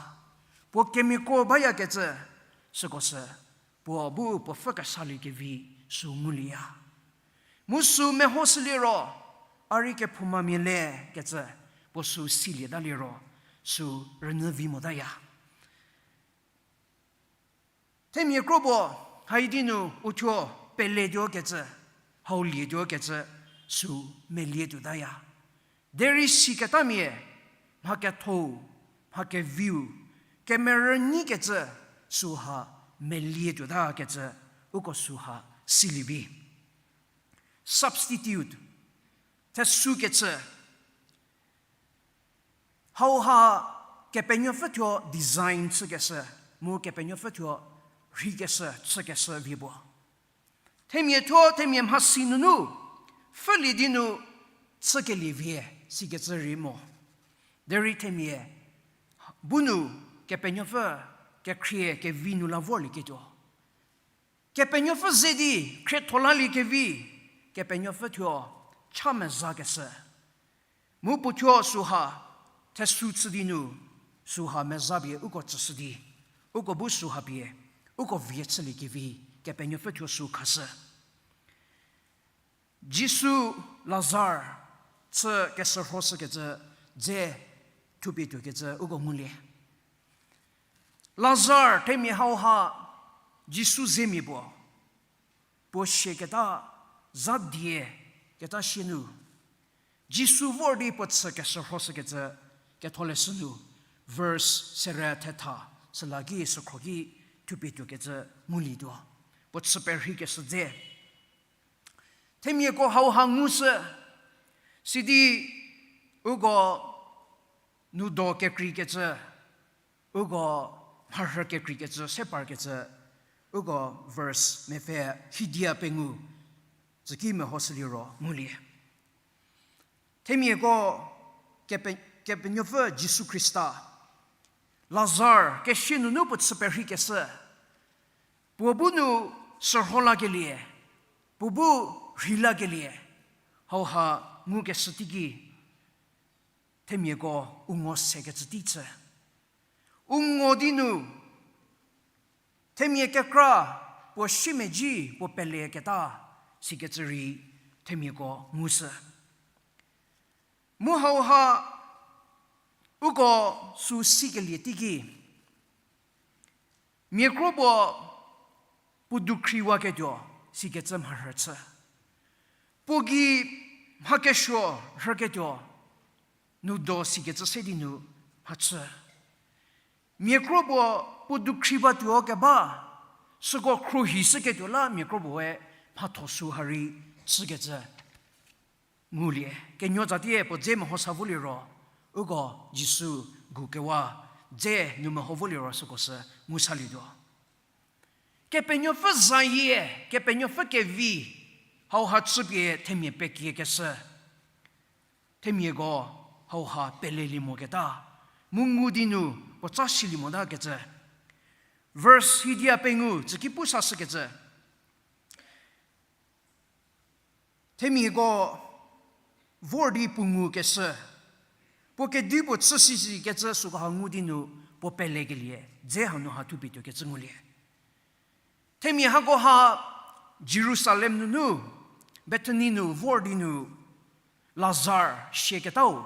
puo kemiako bayakecü, süko sü, puo bu puo pfü kesaliekevi süu ngulieya. Mu süu mehoshü liro, a rei kephoumamia le kecü, puo süu silieta liro, süu rünyü vi motaya. Themia kro puo, haidi nu uthuo peletuo kecü, hau lietuo kecü, süu melie tuotaya. Derei siketamia, mha kethou, mha keviu, kemerünyikecü, süu ha melie tuotakecü, uko süu ha silie vi. Substitute, thesukecü, hau ha Kepenuopfü thuo design chükeshü, mu Kepenuopfü thuo rheikeshü, chükeshü vie puo. Themia thuo, themia mhasi nunu, pfhülie di nu chükelie vie, sikecü rei mo. Derei themia bu nu Kepenuopfü kekhrie kevi nu la vorlieketuo. Kepenuopfü ze di khrietho laliekevi, Kepenuopfü thuo cha mezakeshü. Mu puo thuo süu ha, thesu chü di nu, süu ha meza pie uko tsüshü di, uko bu süu ha pie, uko vie chüliekevi, Kepenuopfü thuo süu khashü. Jisu Lazar chü keshürhoshükecü dze thupie tuokecü uko ngulie. Lazar themia hau ha Jisu zemia puo, puo siaketa, za die keta sie nu, Jisu vor di puo chü keshürhoshükecü ketholeshü nu, verse sere thetha, süla ki sükhro ki thupie tuokecü ngulietuo. Puo chü perheikeshü dze. Themiako hau ha ngushü, sidi uko nudo kekreikecü, uko mharhü kekreikecü, se parkecü, uko verse mepfü hidia pengou, tsüki mehoshü liro ngulie. Themiako kepe-, Kepenuopfü Jisu Khrista, Lazar kesie nunu puo chü perheikeshü, puo bu nu sürho lakelie, puo bu rhei lakelie, hau ha ngukeshü teiki, themiako u ngo sekecü tei chü. U ngo di nu, themia kekra, puo siemedzi, puo peleketa, sikecü rei themiako ngushü. Mu hau ha, uko süu sikelie teiki, mia kro puo puo dukhriwaketuo, sikecü mharhü chü. Puo gei mha kesuo rhüketuo, nudo sikecü se di nu mhachü. Mia kro puo puo dukhri batuo keba, süko khruohishüketuo la mia kro puoe mhatho süu ha rei chükecü ngulie. Kenuo tsatie puo dze mehosa voliro, uko Jisu gu kewa dze nu meho voliro süko sü ngusalietuo. Kepenuopfü zayie, Kepenuopfü kevi, hau ha chüpie themia pekiekeshü. Themiako hau ha pelelie moketa, mu ngu di nu puotsa silie motakecü. Verse hidia pengou, tsüki pu sashükecü. Themiako vor di puo ngukeshü, puo kedipuo chü sisikecü süko ha ngu di nu puo pelekelie, dze hanu ha thupie tuokecü ngulie. Themia hako ha Jerusalem nunu, Bethany nu vor di nu Lazar siaketau.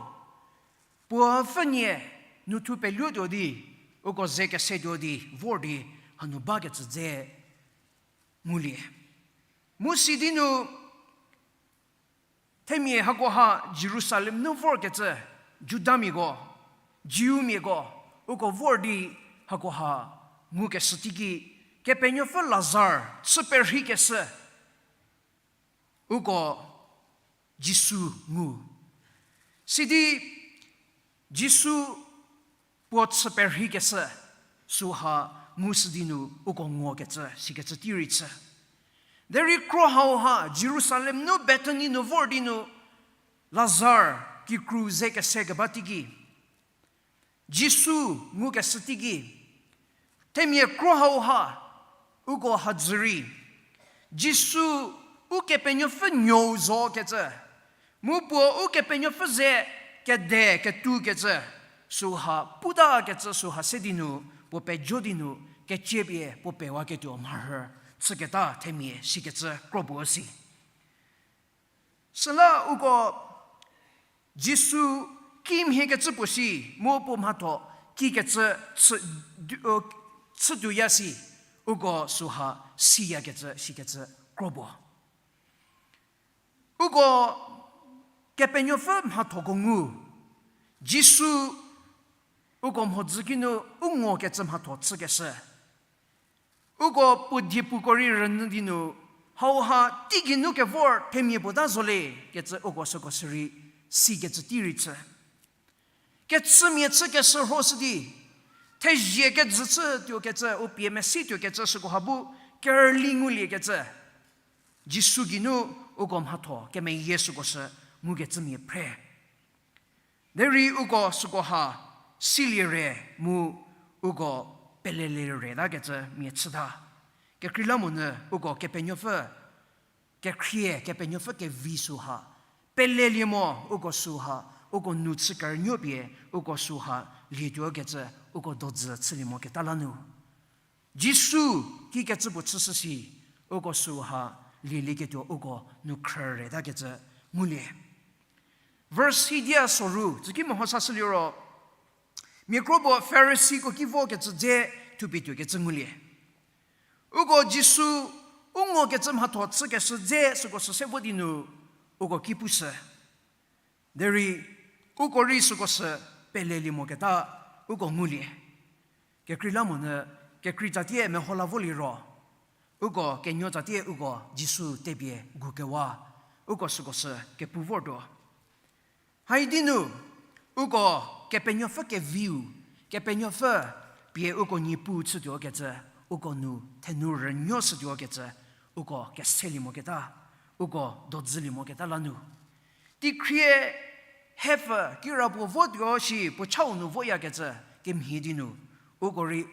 puo pfhünie nu thu peluotuo di, uko ze kesetuo di, vor di, hanu bakecü dze ngulie. Mu sidi nu, themia hakoha Jerusalem nu vorkecü, Judamiako, Jewmiako, uko vor di hakoha ngukeshü teiki, Kepenuopfü Lazar chü perheikeshü, uko Jisu ngu. Sidi Jisu puo chü perheikeshü, süha ngushü di nu uko ngokecü, sikecü tei rei chü. Derei kro hauha, Jerusalem nu Bethany nu vor di nu, Lazar kikru ze kese keba teiki, Jisu ngukeshü teiki, themia kro hauha, uko hadzü rei, Jisu Ukepenuopfü nuou zokecü, mu puo Ukepenuopfü ze kede ketukecü, süha putakecü süha se di nu, puo pejo di nu, keciepie puo pewaketuo mharhü chüketa themia sikecü kro puo si. Süla uko Jisu kimhiekecü puo si, mu puo mhatho kikecü chü, chütuoya si, uko süha siyakecü sikecü kro puo. Uko Kepenuopfü mhathoko ngu, Jisu uko mhodzü kinu u ngokecü mhatho chükeshü. Uko puo diepuko rei rünyü di nu, hauha teigeinu kevor themia puo ta zo le kecü uko süko sürei sikecü tei rei chü. Kechümia chükeshü rhoshü di, thezie kejü chütuokecü, u pie mesituokecü süko ha bu kerüli nguliekecü, Jisu geinu uko mhatho kemeyie süko sü ngukecümia phre. Derei uko süko ha silie re mu uko pelelie retakecü mia chüta. Kekreilamonyü uko Kepenuopfü kekhrie, Kepenuopfü kevi süha pelelie mo, uko süha, uko nu chü kerünuo pie, uko süha lietuokecü, uko dodzü chülie moketa la nu, Jisu kikecü puo chüshü si, uko süha lielieketuo uko nu khrüretakecü ngulie. Verse hidia soru, tsüki mehoshü liro, mia kro puo Farisiko ki vokecü dze thupie tuokecü ngulie. Uko Jisu u ngokecü mhatho chükeshü dze süko sü se vo di nu uko ki pushü. Derei uko rei süko sü pelelie moketa uko ngulie. Kekreilamonyü kekrei tsatie meho la vo liro, uko kenuo tsatie uko Jisu tepie gukewa, uko süko sü kepu vortuo. Haidi nu, uko Kepenuopfü keviu, Kepenuopfü pie uko niepu chütuokecü, uko nu thenu rünuo shütuokecü, uko keselie moketa, uko dodzülie moketa la nu, teikhrie hepfü kirapuo votuo shi puo chau nu voyakecü kemhie di nu, uko rei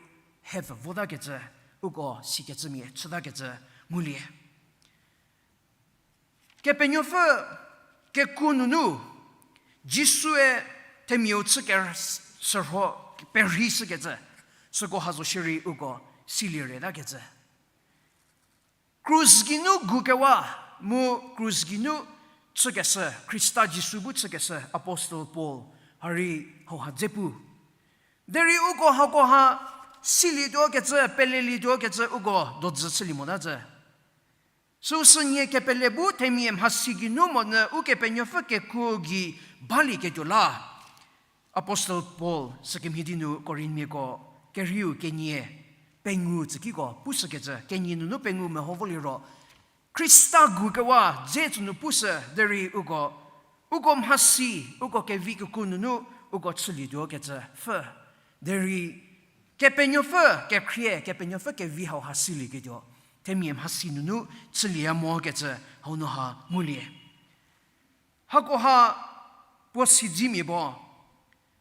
hepfü votakecü, uko sikecümia chütakecü ngulie. Kepenuopfü kekuo nunu, Jisue themiau chü ke-, sürho perheishükecü, süko ha zo shierei uko silie retakecü. Krus geinu gukewa, mu krus geinu chükeshü, Khrista Jisu bu chükeshü, Apostle Paul, hari hauha dze pu. Derei uko hakoha silietuokecü, pelelietuokecü, uko dodzü chülie mota zü. Süu sünie kepele bu themia mhasi geinu monyü Ukepenuopfü kekuo gei balieketuo la. Apostle Paul sükemhie di nu Korinthmiako kerieu kenie pengou tsükiko pushükecü, kenie nunu pengou meho vo liro, Khrista gukewa dze tsü nu pushü derei uko, uko mhasi, uko kevi kekuo nunu uko chülietuokecü pfü. Derei Kepenuopfü kekhrie, Kepenuopfü kevi hauha silieketuo, themia mhasi nunu chülieya mokecü hau nu ha ngulie. Hakoha puo sidzimia bo,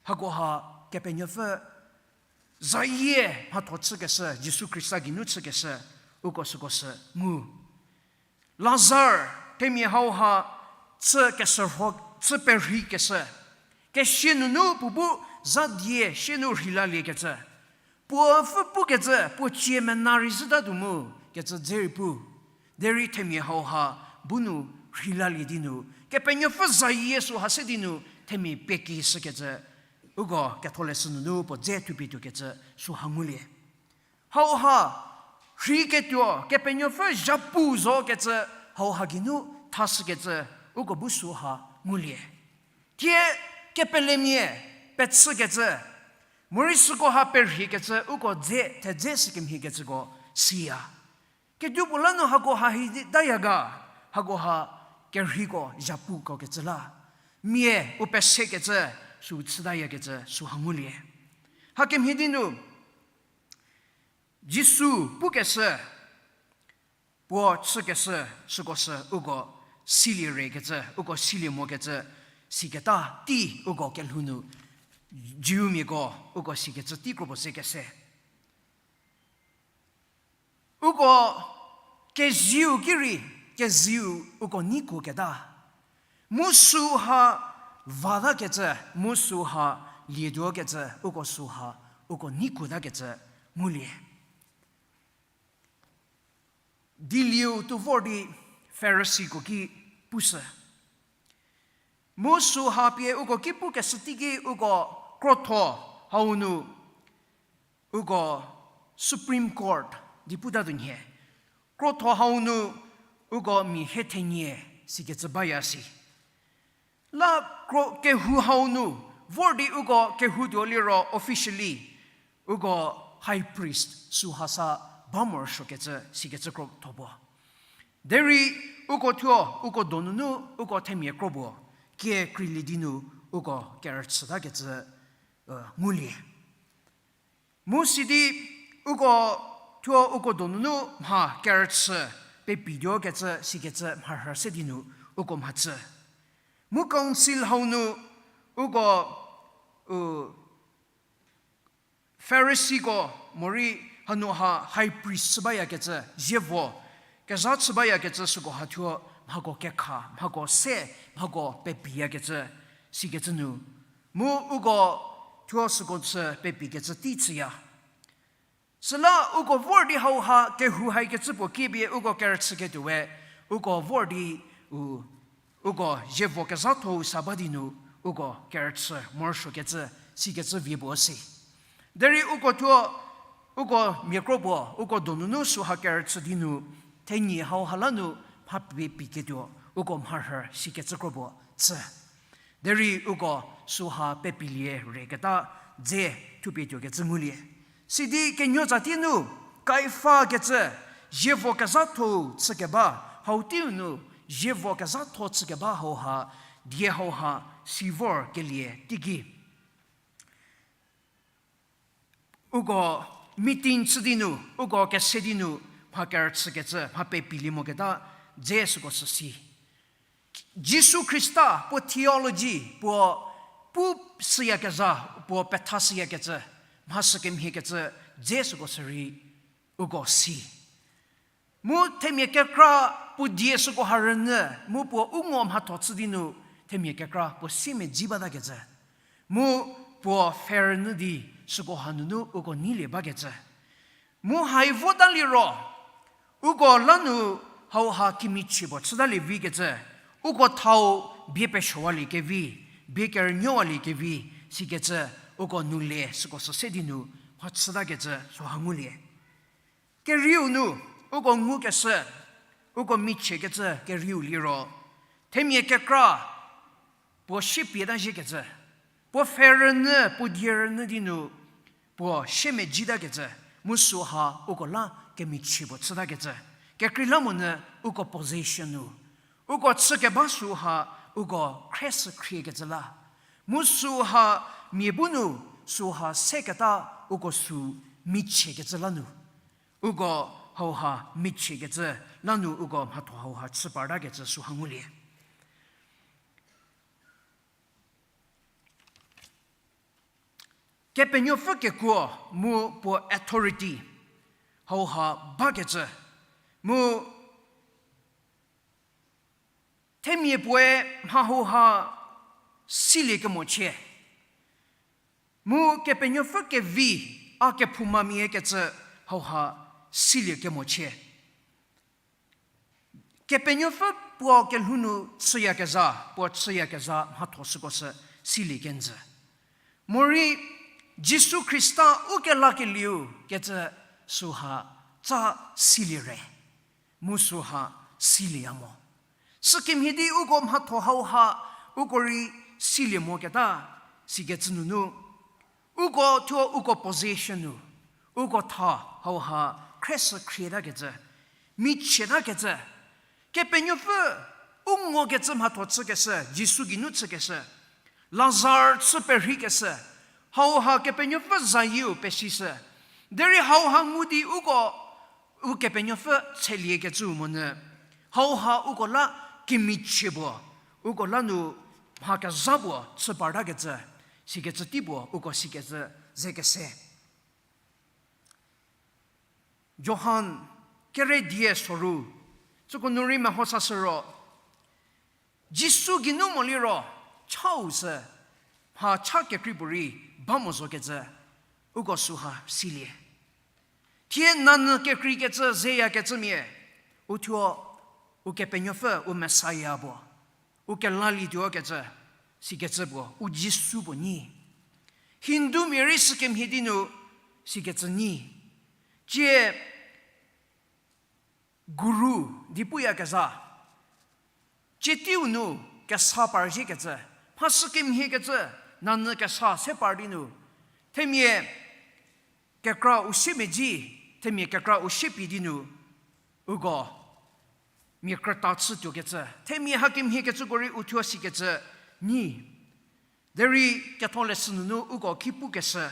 hakoha Kepenuopfü zayie mhatho chükeshü, Jisu Khrista geinu chükeshü, uko süko sü ngu. Lazar, themia hauha chü kesürho, chü perheikeshü, kesia nunu puo bu za die sie nu rheilaliekecü, puo pfü pukecü, puo cie mena rei zhütatuo mu kecü dze rei pu. Derei themia hauha bu nu rheilalie di nu, Kepenuopfü zayie süha se di nu themia peki shükecü, Uko ketholeshü nunu puo dze thupie tuokecü süha ngulie. Hauha rheiketuo, Kepenuopfü zhapu zokecü, hauha geinu thashükecü, uko bu süha ngulie. Thie kepelemia pechükecü, morei süko ha perhiekecü, uko dze thedze sükemhiekecüko siya. Kedipuo la nu hako ha hi di taya ga, hako ha kerheiko zhapuko kecü la. Mia u pesekecü, sü chütayakecü süha ngulie. Hakemhie di nu, Jisu pukeshü, puo chükeshü, süko sü uko silie rekecü, uko silie mokecü, siketa tei uko kelhou nu, Jiumiako uko sikecü tei kropuo se kese. Uko keziu ki rei, keziu uko neikuoketa. Mu süha vatakecü, mu süha lietuokecü, uko süha, uko neikuotakecü ngulie. Dielieu tuo vor di Farisiko ki pushü. Mu süha pie uko ki pukeshü teiki uko krotho hau nu uko Supreme Court di puta tuo nhie. Krotho hau nu uko mia hie thenie sikecü baya si. La kro kehou hau nu, vor di uko kehou tuo liro officially, uko high priest süha sa ba morosuokecü sikecü krotho puo. Derei uko thuo, uko donunu, uko themia kro puo, kie kreilie di nu, uko kerüchütakecü, e, ngulie. Mu sidi uko thuo uko donunu mha kerüchü pepituokecü sikecü mharhü se di nu uko mhachü. Mu council hau nu uko, u, Farisiko morei hanu ha high priest chü bayakecü, zievo kezha chü bayakecü süko ha thuo mhako kekha, mhako se, mhako pepiyakecü, sikecü nu. Mu uko thuo süko chü pepikecü tei chüya. Süla uko vor di hauha kehou haikecü puo kipie uko kerüchüketuo we, uko vor di u, uko zievo kezhatho-u sa ba di nu, uko kerüchü morosuokecü, sikecü vie puo si. Derei uko thuo, uko miakro puo, uko donunu süha kerüchü di nu, thenie hauha la nu mha pie piketuo, uko mharhü sikecü kro puo chü. Derei uko süha pepilie reketa dze thupie tuokecü ngulie. Sidi kenuo tsatie nu, Kaifakecü, zievo kezhatho chükeba, hau teiu nu, zievo kezhatho chükeba hauha, die hauha, si vor kelie teiki. Uko meeting chü di nu, uko kese di nu, mha kerüchükecü, mha pepilie moketa, dze süko sü si. Jisu Khrista puo theology, puo pu süyakezha, puo petha süyakecü, mha sükemhiekecü, dze süko sü rei uko si. Mu themia kekra puo die süko ha rünyü, mu puo u ngo mhatho chü di nu, themia kekra puo siemedzi batakecü. Mu puo pfhe rünyü di süko hanunu uko neilie bakecü. Mu hai vota liro, uko la nu hauha kemichie puo chütalie vikecü, uko thau bie pesuowaliekevi, bie kerünyüwaliekevi, sikecü uko nu le süko sü se di nu mha chütakecü süha ngulie. Kerieu nu, uko ngukeshü, uko michiekecü kerieu liro, themia kekra puo sie pieta ziekecü, puo pfhe rünyü, puo die rünyü di nu, puo siemedzi takecü, mu süha uko la kemichie puo chütakecü, kekreilamonyü uko position nu, uko chükeba süha uko khriesü khriekecü la, mu süha mia bu nu süha seketa uko sü michiekecü la nu, uko hauha michiekecü la nu uko mhatho hauha chü partakecü süha ngulie. Kepenuopfü kekuo mu puo authority hauha bakecü, mu themia puoe mha hauha silie kemochie, mu Kepenuopfü kevi a kephoumamia kecü hauha silie kemochie. Kepenuopfü puo kelhou nu chüyakezha, puo chüyakezha mhatho süko sü silie kenjü. Morei Jisu Khrista u kelakelieu kecü süha tsa silie re, mu süha silieya mo. Sükemhie di uko mhatho hauha uko rei silie moketa, sikecü nunu, uko thuo uko position nu, uko tha hauha khriesü khrietakecü, michietakecü, Kepenuopfü u ngokecü mhatho chükeshü, Jisu geinu chükeshü, Lazar chü perheikeshü, hauha Kepenuopfü zayieu pesishü. Derei hauha ngu di uko, Ukepenuopfü tseliekecüu monyü, hauha uko la kemichie puo, uko la nu mha kezha puo chü partakecü, sikecü tei puo uko sikecü ze kese. Johan kere die soru, süko nu rei meho sashü ro, Jisu geinu moliro, chau sü, mha cha kekrei puorei ba mo zokecü, uko süha silie. Thie nanyü kekreikecü zeyakecümia, uthuo, Ukepenuopfü, u Messiah puo, u kelalietuokecü, sikecü puo, u Jisu puo nyi. Hindumia rei sükemhie di nu, sikecü nyi. Tsie guru di puyakezha, tsie teiu nu kesa parzhiekecü, mha sükemhiekecü, nanyü kesa se par di nu, themia kekra u siemedzi, themia kekra u siepie di nu, uko mia krüta chütuokecü, themia hakemhiekecüko rei uthuo sikecü nyi. Derei ketholeshü nunu uko ki pukeshü,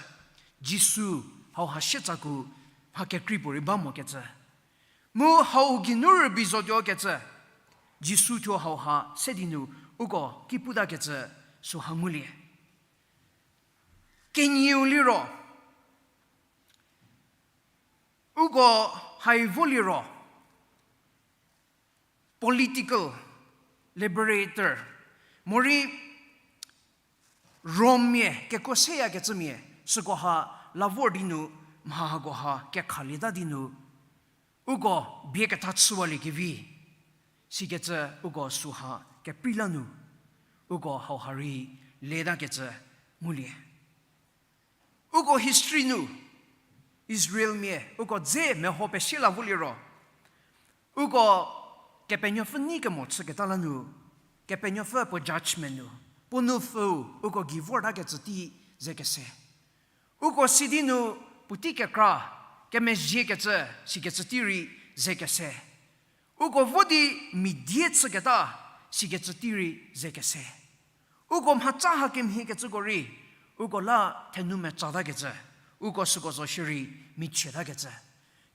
Jisu hauha sietsako mha kekrei puorei ba mokecü, mu hau geinu rübei zotuokecü, Jisu thuo hauha se di nu uko ki putakecü süha ngulie. Kenieu liro, uko hai vo liro, political liberator, morei Rommia kekuo seyakecümia, sükoha la vor di nu, mha hakoha kekhalieta di nu, uko bie ketha chüwaliekevi, sikecü uko süha keprei la nu, uko hauha rei letakecü ngulie. Uko history nu, Israelmia uko dze meho pesie la vo liro, uko Kepenuopfü nei kemo chüketa la nu, Kepenuopfü puo judgment nu, puo nupfüu uko gei vortakecü tei ze kese. Uko sidi nu puotei kekra kemezhiekecü sikecü tei rei ze kese. Uko vo di mia die chüketa sikecü tei rei ze kese. Uko mhatsa hakemhiekecüko rei, uko la thenu metsatakecü, uko süko zo shierei michietakecü.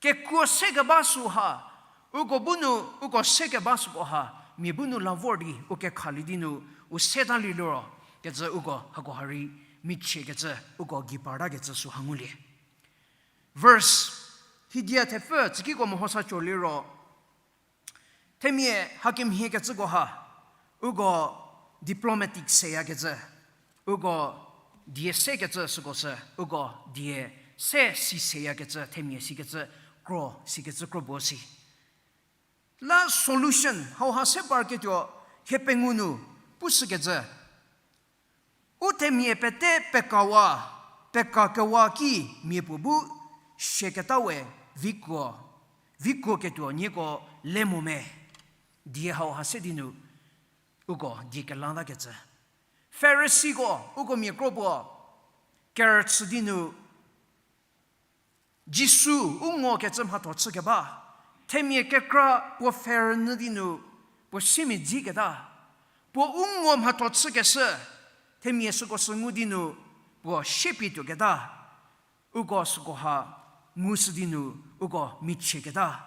Kekuo sekeba süha, uko bu nu, uko sekeba sükoha, mia bu nu la vor di u kekhalie di nu, u seta lieliro, kecü uko hakoha rei michiekecü, uko gei partakecü süha ngulie. Verse, hidia thepfü tsükiko mehosa cho liro, themia hakemhiekecüko ha, uko diplomatic seyakecü, uko die sekecü süko sü, uko die se si seyakecü, themia sikecü kro, sikecü kro puo si. La solution, hauha se parketuo, hie pengou nu, pushükecü. U themia pete pekawa, pekakewa ki mia puo bu siaketa we vikuo, vikuo ketuo nieko le mo me, die hauha se di nu, uko die kelantakecü. Farisiko, uko mia kro puo, kerüchü di nu, Jisu u ngokecü mhatho chükeba, themia kekra puo pfhe rünyü di nu, puo siemia dziketa, puo u ngo mhatho chükeshü, themia süko sü ngu di nu, puo siepie tuoketa, uko sükoha ngushü di nu, uko michieketa.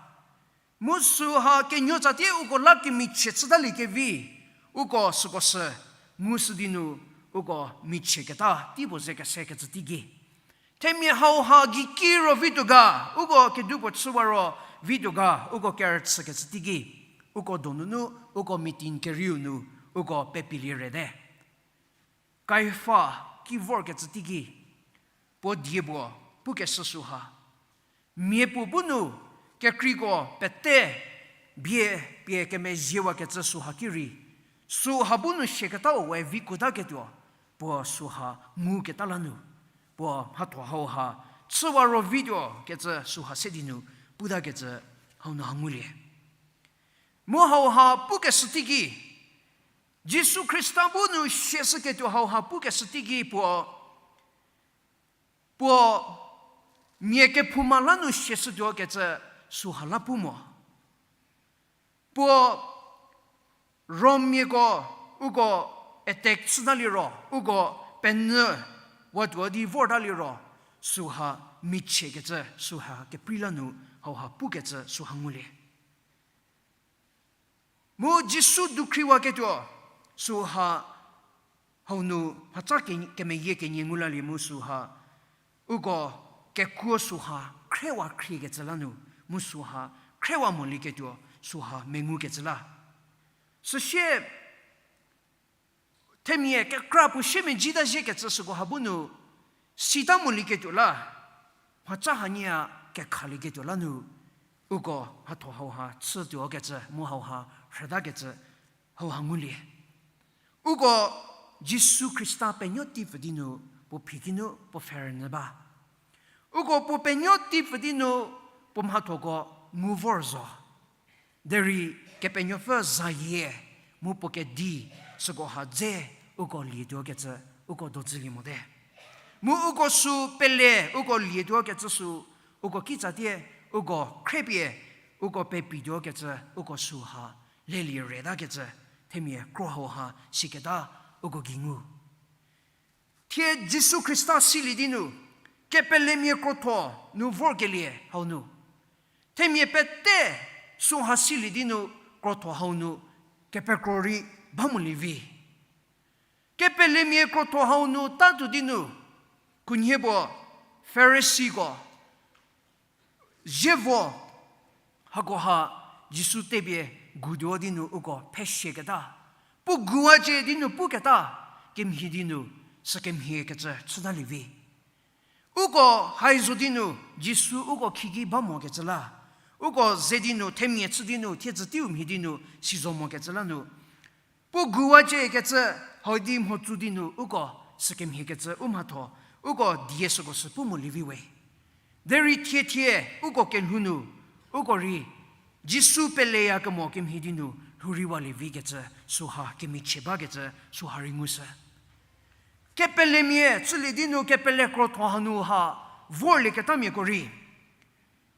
Mu süha kenuotsatie uko la kemichie chütaliekevi, uko süko sü ngushü di nu, uko michieketa, tei puo ze kesekecü teiki. Themia hauha gei kiro vituo ga, uko keduko chüwa ro vituo ga, uko kerüchükecü teiki. Uko donunu, uko meeting kerieu nu, uko pepilie rete. Kaifa ki vorkecü teiki, puo die puo, pukeshü süha. Mia puo bu nu, kekreiko pete, bie pie kemezhiewakecü süha ki rei. Süha bu nu siaketau we vikuotaketuo. puo süha nguketa la nu, puo mhatho hauha chüwa ro vituo kecü süha se di nu putakecü hau nu ha ngulie. Mu hauha pukeshü teiki, Jisu Khrista bu nu siashüketuo hauha pukeshü teiki puo, puo mia kephouma la nu siashütuo kecü süha la pu mo. Puo Rommiako uko attack chüta liro, uko penyü watuo di vorta liro, süha michiekecü, süha keprei la nu hauha pukecü süha ngulie. Mu Jisu dukhriwaketuo, süha hau nu mhatsa ke-, kemeyie kenie ngu lalie mu süha, uko kekuo süha, khrewa khriekecü la nu, mu süha, khrewa molieketuo, süha mengukecü la. Süsie, themia kekra puo siemedzita ziekecü süko ha bu nu, sita molieketuo la, mhatsa hanie a kekhalieketuo la nu, uko mhatho hauha chütuokecü, mu hauha rhütakecü, hauha ngulie. Uko Jisu Khrista penuo teipfü di nu, puo phi ki nu puo pfhe rünyü ba. Uko puo penuo teipfü di nu, puo mhathoko ngu vor zo. Derei Kepenuopfü zayie, mu puo kedi, süko ha dze, uko lietuokecü, uko dodzülie mote. Mu uko sü pele, uko lietuokecü sü, uko kitsatie, uko khriepie, uko pepituokecü, uko süha lelie retakecü, themia kro hauha siketa, uko gei ngu. Thie Jisu Khrista silie di nu, kepelemia krotho nu vorkelie hau nu, themia pete süha silie di nu krotho hau nu, kepekro rei ba molie vi. Kepelemia krotho hau nu tatuo di nu, khunhie puo Farisiko, zievo, hakoha Jisu tepie gutuo di nu uko phesiaketa, puo guwacie di nu puketa, kemhie di nu, sükemhiekecü chütalie vi. Uko hai zo di nu, Jisu uko khieki ba mokecü la, uko ze di nu, themia chü di nu, thiedzü teiu mhie di nu, si zo mokecü la nu, puo guwaciekecü, hau di mhotsü di nu, uko sükemhiekecü u mhatho, uko die süko sü pu molie vi we. Derei thie thie, uko kelhou nu, uko rei, Jisu peleyakemo kemhie di nu, lhou rei walie vikecü, süha kemichie bakecü, süha rei ngushü. Kepelemia, chülie di nu kepele krotho hanu ha, vorlieketamiako rei.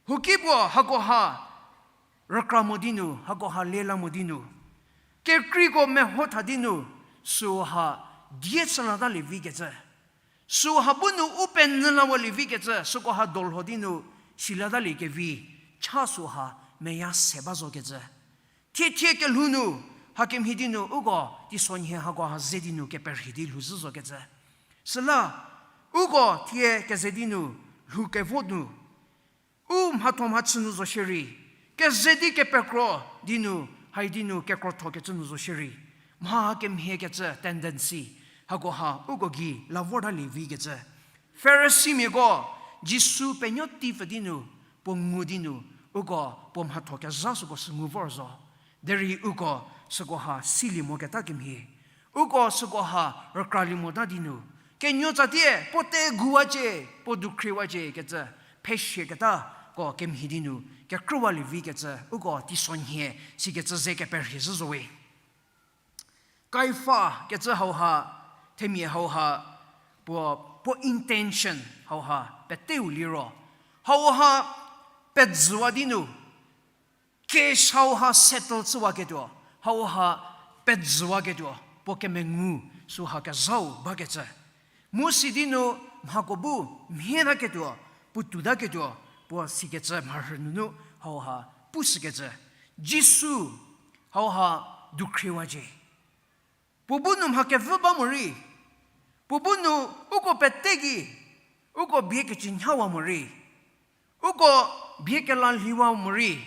Huoki puo hakoha, rükra mo di nu, hakoha lela mo di nu. Kekreiko meho tha di nu, süha, die chülatalie vikecü. Süha bu nu u penyü lawalie vikecü, sükoha dolho di nu, silatalie kevi, cha süha, meya se ba zokecü. Thie thie kelhou nu, hakemhie di nu, uko, teisonhie hakoha ze di nu, keperhie di lhouzhü zokecü. Süla, uko thie keze di nu, lhou kevo nu, u mhatho mhachü nu zo shierei, keze di kepekro di nu, hai di nu kekrothokecü nu zo shierei, mha kemhiekecü tendency, hakoha uko gei la vortalie vikecü. Farisimiako, Jisu penuo teipfü di nu, puo ngu di nu, uko puo mhatho kezha süko sü ngu vor zo. Derei uko sükoha silie moketa kemhie. Uko sükoha rükralie mota di nu. Kenuotsatie, puo te guwacie, puo dukhriwacie kecü, phesiaketako kemhie di nu, kekrüwalie vikecü, uko teisonhie, sikecü ze keperhie zhü zo we. Kaifa kecü hauha, themia hauha, puo, puo intention hauha, peteu liro. Hauha, pejüwa di nu, case hauha settle chüwaketuo, hauha pejüwaketuo, puo kemengu süha kezhau bakecü. Mu si di nu mhako bu mhietaketuo, puotoutaketuo, puo sikecü mharhü nunu hauha pushükecü. Jisu hauha dukhriwacie. Puo bu nu mha kevü ba morei, puo bu nu uko pete gei, uko bie kecü nhawa morei, uko bie kela lhiwa morei,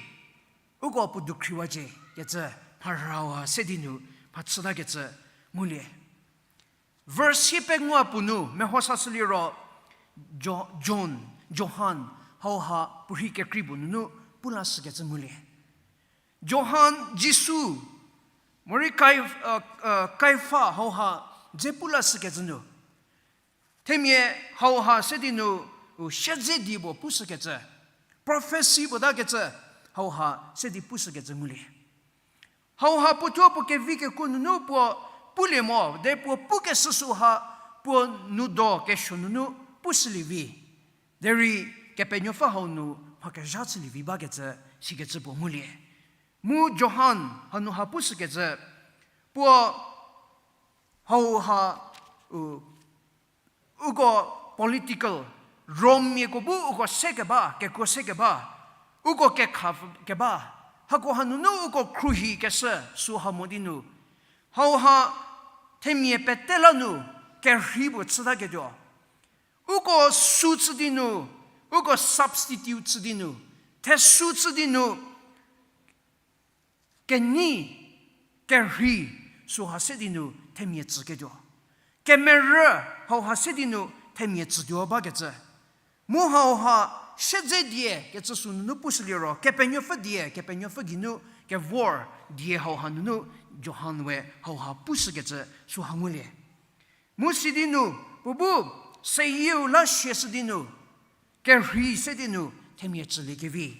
uko puo dukhriwacie kecü mharhüwa se di nu mhachütakecü ngulie. Verse hie pengou puo nu meho sashü liro, Jo-, John, Johan, hauha puorhi kekrei puo nunu pu lashükecü ngulie. Johan, Jisu, morei Kai-, Kaifa hauha dze pu la shükecü nu. Themia hauha se di nu, u siedze di puo pushükecü, prophecy puo takecü, hauha se di pushükecü ngulie. Hauha puo thuo puo kevi kekuo nunu puo pulie mo, de puo pukeshü süha puo nudo kesuo nunu pushülie vi. Derei Kepenuopfü hau nu mha kezha chülie vi bakecü, sikecü puo ngulie. Mu Johan hanu ha pushükecü, puo hauha, u, uko political, Rommiako bu uko se keba, kekuo se keba, uko kekha keba, hako hanunu uko khruohi keshü süha mo di nu. Hauha themia pete la nu kerhei puo chütaketuo. Uko sü chü di nu, uko substitute chü di nu, thesü chü di nu, kenei, kerhei, süha se di nu themia tsüketuo. Kemerü, hauha se di nu themia tsütuo bakecü. Mu hauha siedze die kecü sü nunu pushüliro, Kepenuopfü die, Kepenuopfü geinu kevor die hauha nunu Johan we hauha pushükecü süha ngulie. Mu si di nu, puo bu seyieu la siashü di nu, kerhei se di nu themia tsüliekevi.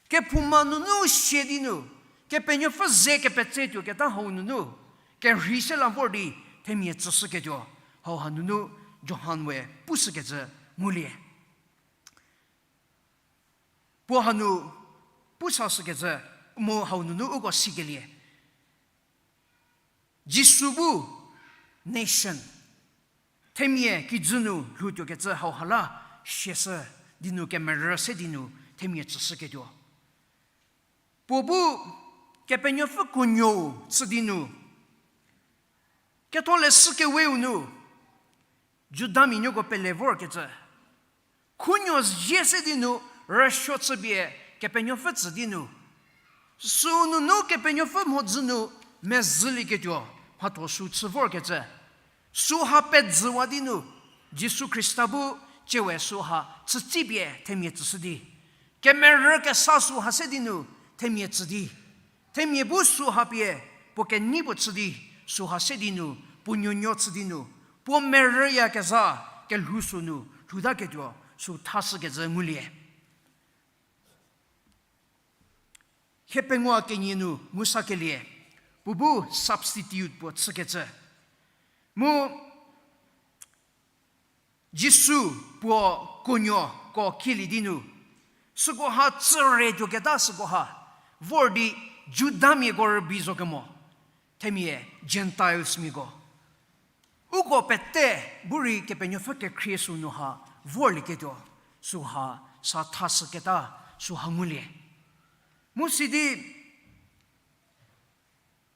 Kephouma nunu sie di nu, Kepenuopfü ze kepetse tuoketa hau nunu, kerhei se la vor di themia tsüshüketuo, hauha nunu Johan we pushükecü ngulie. Puo hanu pusashükecü mu hau nunu uko sikelie. Jisu bu nation, themia kijü nu lhoutuokecü hauha la siashü di nu kemerü se di nu themia tsüshüketuo. Puo bu Kepenuopfü kuonuo chü di nu, ketholeshü keweu nu, Judamia nuoko pele vorkecü, khunuo zie se di nu rüsuo chüpie Kepenuopfü tsü di nu, sü nunu Kepenuopfü mhodzü nu mezhülieketuo, mhatho sü chü vorkecü. Süha pezhüwa di nu, Jisu Khrista bu tiewe süha chütsipie themia tsüshü di. Kemerü kesa süha se di nu themia tsü di. Themia bu süha pie puo kenei puo chü di, süha se di nu puo nuonuo chü di nu, puo merüyakezha kelhou sü nu lhoutaketuo sü thashükecü ngulie. Hie pengou kenie nu ngusakelie, puo bu substitute puo chükecü. Mu Jisu puo kuonuoko kielie di nu, sükoha tsüre tuoketa sükoha, vor di Judamiako rübei zo kemo, themia Gentilesmiako. Uko pete bu rei Kepenuopfü kekhrie sü nu ha vorlieketuo, süha sa thashüketa süha ngulie. Mu sidi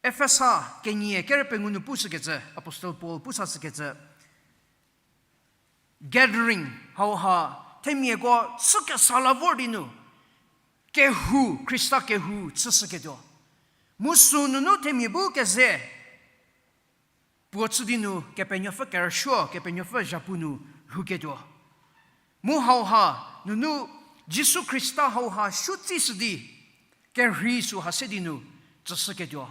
Efesa kenie kerü pengou nu pushükecü, Apostle Paul pusashükecü, gathering hauha themiako chükesa la vor di nu, kehou, Khrista kehou chüshüketuo. Mu sü nunu themia bu keze puo chü di nu Kepenuopfü kerüsuo, Kepenuopfü zhapu nu lhouketuo. Mu hauha nunu Jisu Khrista hauha suotsishü di, kerhei süha se di nu tsüshüketuo.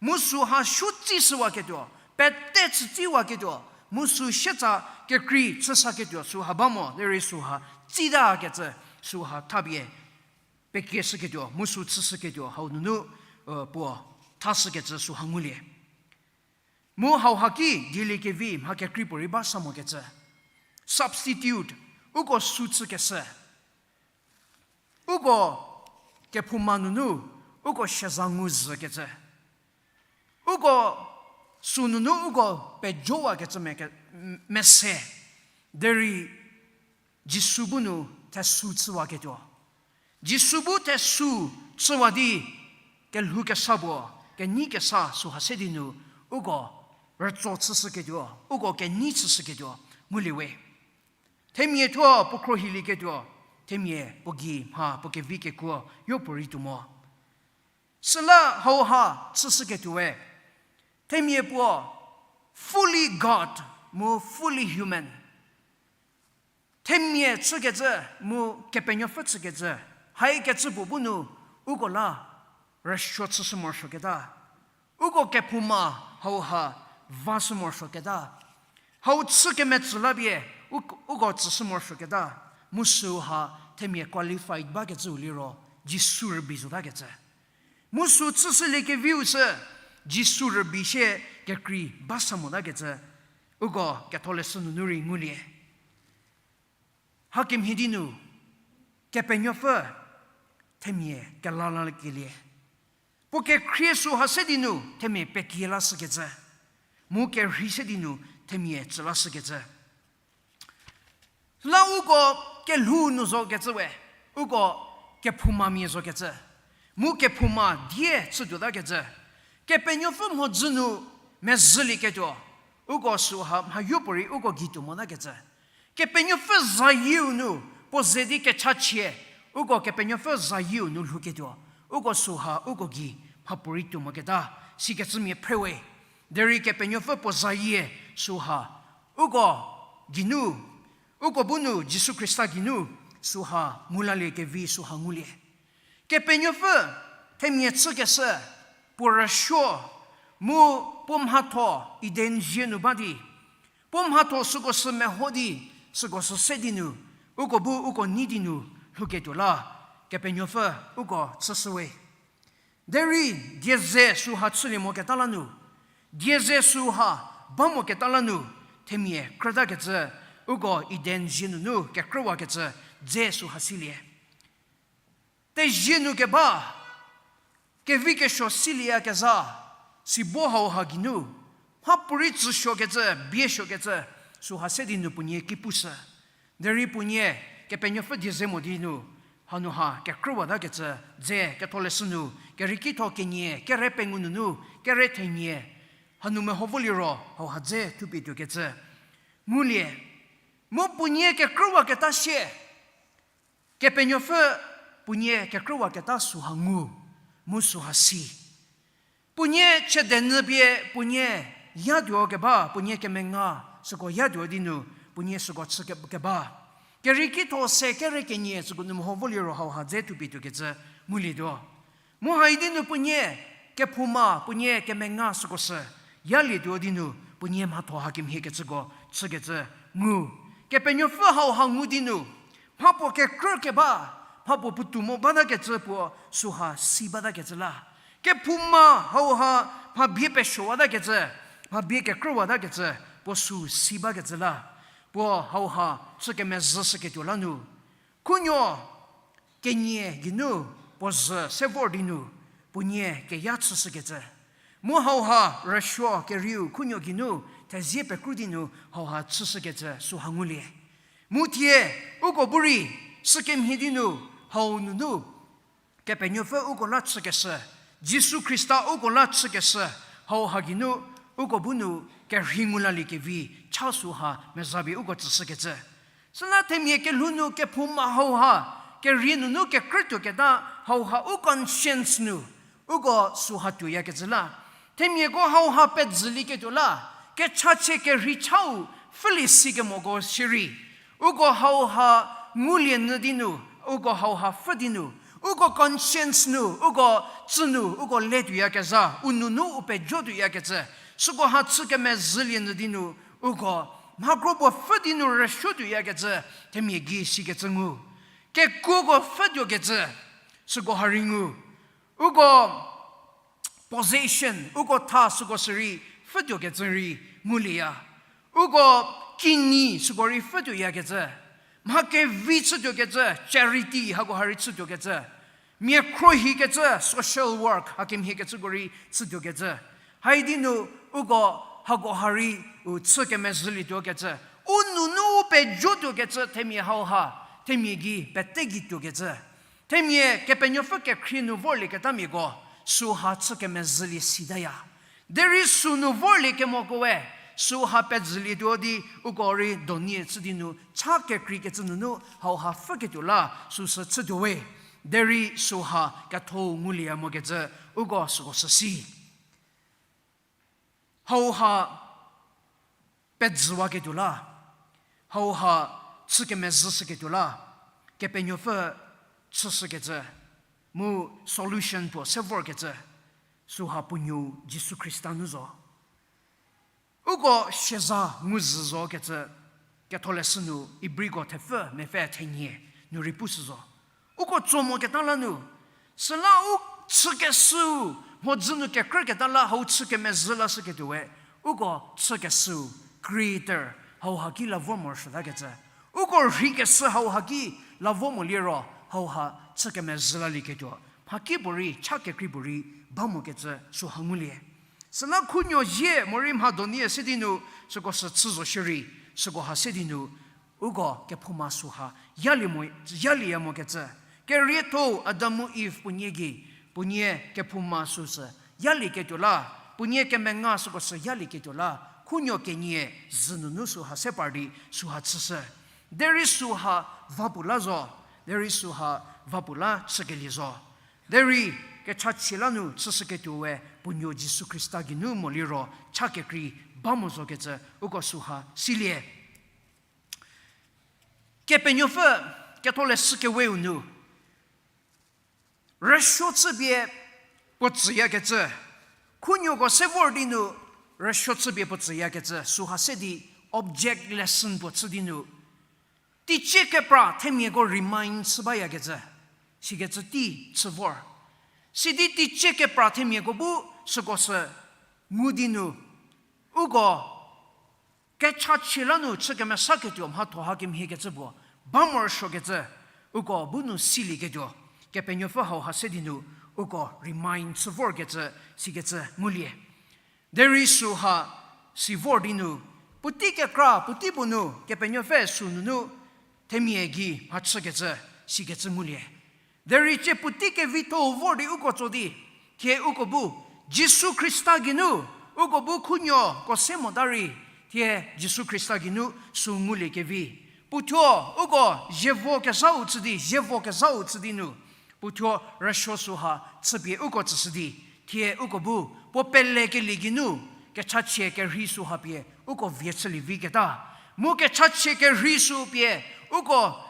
Mu süha suotsishüwaketuo, pete chütsiwaketuo, mu sü sietsa kekrei chüsaketuo süha ba mo, derei süha tsitakecü süha thapie pekieshüketuo, mu sü chüshüketuo, hau nunu, puo thashükecü süha ngulie. Mu hauha ki dieliekevi mha kekrei puorei ba sa mokecü. Substitute, uko sü chükeshü. Uko kephouma nunu, uko sieza ngu zhükecü. Uko sü nunu uko pejowakecü meke-, mese. Derei Jisu bu nu thesü chüwaketuo. Jisu bu thesü chüwa di kelhou kesa puo, kenei kesa süha se di nu uko rütso chüshüketuo, uko kenei chüshüketuo, nguliewe. Themia thuo puo khruohilieketuo, themia puo gei mha puo kevi kekuo yopuorei tuo mo. Süla hauha chüshüketuowe, themia puo fully God mu fully human. Themia chükecü mu Kepenuopfü chükecü, haikecü puo bu nu uko la rüsuo chüshü morosuoketa. Uko kephouma hauha vashü morosuoketa. Hau chü kemetsü la pie, u-, uko tsüshü morosuoketa. Mu süu ha themia qualified bakecüu liro, Jisu rübei zotakecü. Mu süu chüshüliekeviu sü, Jisu rübei shie kekrei ba sa motakecü, uko ketholeshü nunu rei ngulie. Hakemhie di nu, Kepenuopfü themia kelalakelie. Puo kekhrie süu ha se di nu themia pekie lashükecü. Mu kerhei se di nu themia tsü lashükecü. Süla uko kelhou nu zokecü we, uko kephoumamia zokecü. Mu kephouma die chütuotakecü. Kepenuopfü mhodzü nu mezhülieketuo, uko süu ha mhayopuorei uko gei tuo motakecü. Kepenuopfü zayieu nu, puo ze di kechachie, uko Kepenuopfü zayieu nu lhouketuo, uko süu ha uko gei mhapuorei tuo moketa, sikecümia phre we. Derei Kepenuopfü puo zayie süu ha, uko geinu, uko bu nu Jisu Khrista geinu, süu ha ngulalie kevi süu ha ngulie. Kepenuopfü themia chükeshü, puo rüsuo, mu puo mhatho Eden zie nu ba di, puo mhatho süko sü meho di, süko sü se di nu, uko bu uko nei di nu lhouketuo la, Kepenuopfü uko chüshü we. Derei dieze süu ha chülie moketa la nu, dieze süu ha ba moketa la nu, themia krütakecü, uko Eden zie nunu kekrüwakecü dze süu ha silie. Tezie nu keba, kevi kesuo silieyakezha, sibo hau ha geinu, mhapuorei tsüsuokecü, biesuokecü, süu ha se di nu puonie ki pushü. Derei puonie Kepenuopfü die ze mo di nu, hanu ha kekrüwatakecü dze ketholeshü nu, Kerieki tho kenie, kere pengou nunu, kere thenie, hanu meho voliro hau ha dze thupie tuokecü ngulie. Mu puonie kekrüwaketa sie, Kepenuopfü puonie kekrüwaketa süu ha ngu, mu süu ha si. Puonie chüdenyü pie puonie yatuo keba, puonie kemenga süko yatuo di nu, puonie süko chü ke-, keba. Kerieki tho se kere kenie süko nu meho voliro hau ha dze thupie tuokecü ngulietuo. Mu hai di nu puonie kephouma, puonie kemenga süko sü yalietuo di nu, puonie mhatho hakemhie kecüko chükecü ngu. Kepenuopfü hau ha ngu di nu, mhapuo kekrü keba, mhapuo puotou mo batakecü puo süu ha si batakecü la. Kephouma hau ha mha bie pesuowatakecü, mha bie kekrüwatakecü puo süu si bakecü la. Puo hau ha chü kemezhü shüketuo la nu, khunuo kenie geinu puo zhü se vor di nu, puonie keya chüshükecü. Mu hau ha rüsuo kerieu khunuo geinu thezie pekru di nu hau ha chüshükecü süu ha ngulie. Mu thie, uko bu rei, sükemhie di nu, hau nunu, Kepenuopfü uko la chükeshü, Jisu Khrista uko la chükeshü, hau ha geinu, uko bu nu, kerhei ngulaliekevi, cha süu ha meza pie uko tsüshükecü. Süla themia kelhou nu kephouma hau ha, kerie nunu kekrütuoketa hau ha u conscience nu, uko süu ha tuoyakecü la. Themiako hau ha pedzülieketuo la, kechachie kerhei chau, pfhülie sikemoko shierei. Uko hau ha ngulie nyü di nu, uko hau ha pfhü di nu, uko conscience nu, uko tsü nu, uko le tuoyakezha, u nunu u pejo tuoyakecü. Süko ha chü kemezhülie nyü di nu, uko mhakro puo pfhü di nu rüsuo tuoyakecü, themia gei sikecü ngu. Kekuoko pfhütuokecü, süko ha rei ngu. Uko possession, uko tha süko sürei pfhütuokecü rei ngulieya. Uko kini süko rei pfhütuoyakecü. Mha kevi chütuokecü, charity hako ha rei chütuokecü. Mia khruohikecü, social work hakemhiekecüko rei chütuokecü. Hai di nu uko hako ha rei u chü kemezhülietuokecü. U nunu u pejotuokecü themia hau ha, themia gei pete gei tuokecü. Themia Kepenuopfü kekhrie nu vorlieketamiako, süu ha chü kemezhülie sitaya. Derei sünu vorliekemokoe, süu ha pedzülietuo di uko rei donie chü di nu cha kekreikecü nunu hau ha pfhüketuo la süsü chütuo we. Derei süu ha ketho ngulieya mokecü uko süko sü si. Hau ha pedzüwaketuo la, hau ha chü kemezhüshüketuo la, Kepenuopfü chüshükecü, mu solution puo se vorkecü, süu ha puo nuou Jisu Khrista nu zo. Uko sieza nguzü zo kecü, ketholeshü nu Ibriko thepfü mepfü thenie nu rei pushü zo. Uko tso moketa la nu, süla u chükeshüu, mhodzü nu kekrüketa la hau chü kemezhü lashüketuowe, uko chükeshüu, creator, hauha ki la vor morosuotakecü. Uko rheikeshü hauha ki la vo moliro, hauha chü kemezhü lalieketuo. Mhakipuorei, cha kekrei puorei, ba mokecü süha ngulie. Süla khunuo zie morei mha donie se di nu, süko sü chü zo shierei, süko ha se di nu, uko kephouma süha yalie mo, yalieya mokecü. Kerietho-u Adam mu Iv puonie gei, puonie kephouma süsü yalieketuo la, puonie kemenga süko sü yalieketuo la, khunuo kenie zhü nunu süha se par di süha chüshü. Derei süha vapuo la zo, derei süha vapuo la chükelie zo. Derei kechachie la nu chüshüketuowe puo nuo Jisu Khrista geinu moliro cha kekrei ba mo zokecü uko süha silie. Kepenuopfü ketholeshü keweu nu rüsuo chüpie puo tsüyakecü, khunuoko se vor di nu rüsuo chüpie puo tsüyakecü süha se di object lesson puo chü di nu, teicie kepra themiako remind chü bayakecü, sikecü tei chü vor. Sidi teicie kepra themiako bu süko sü ngu di nu, uko kechachie la nu chü kemesaketuo mhatho ha kemhiekecü puo ba morosuokecü, uko bu nu silieketuo, Kepenuopfü hauha se di nu uko remind chü vorkecü, sikecü ngulie. Derei süha si vor di nu, puotei kekra puotei puo nu Kepenuopfü sü nunu themia gei mhachükecü, sikecü ngulie. Derei cie puotei kevitho-u vor di uko tso di, thie uko bu Jisu Khrista geinu, uko bu khunuoko se mota rei, thie Jisu Khrista geinu sü ngulie kevi. Puothuo uko zievo kezhau chü di, zievo kezhau chü di nu, puothuo rüsuo süha chüpie uko tsüshü di, thie uko bu puo pelekelie geinu kechachie kerhei süha pie uko vie chülie viketa. Mu kechachie kerhei sü pie uko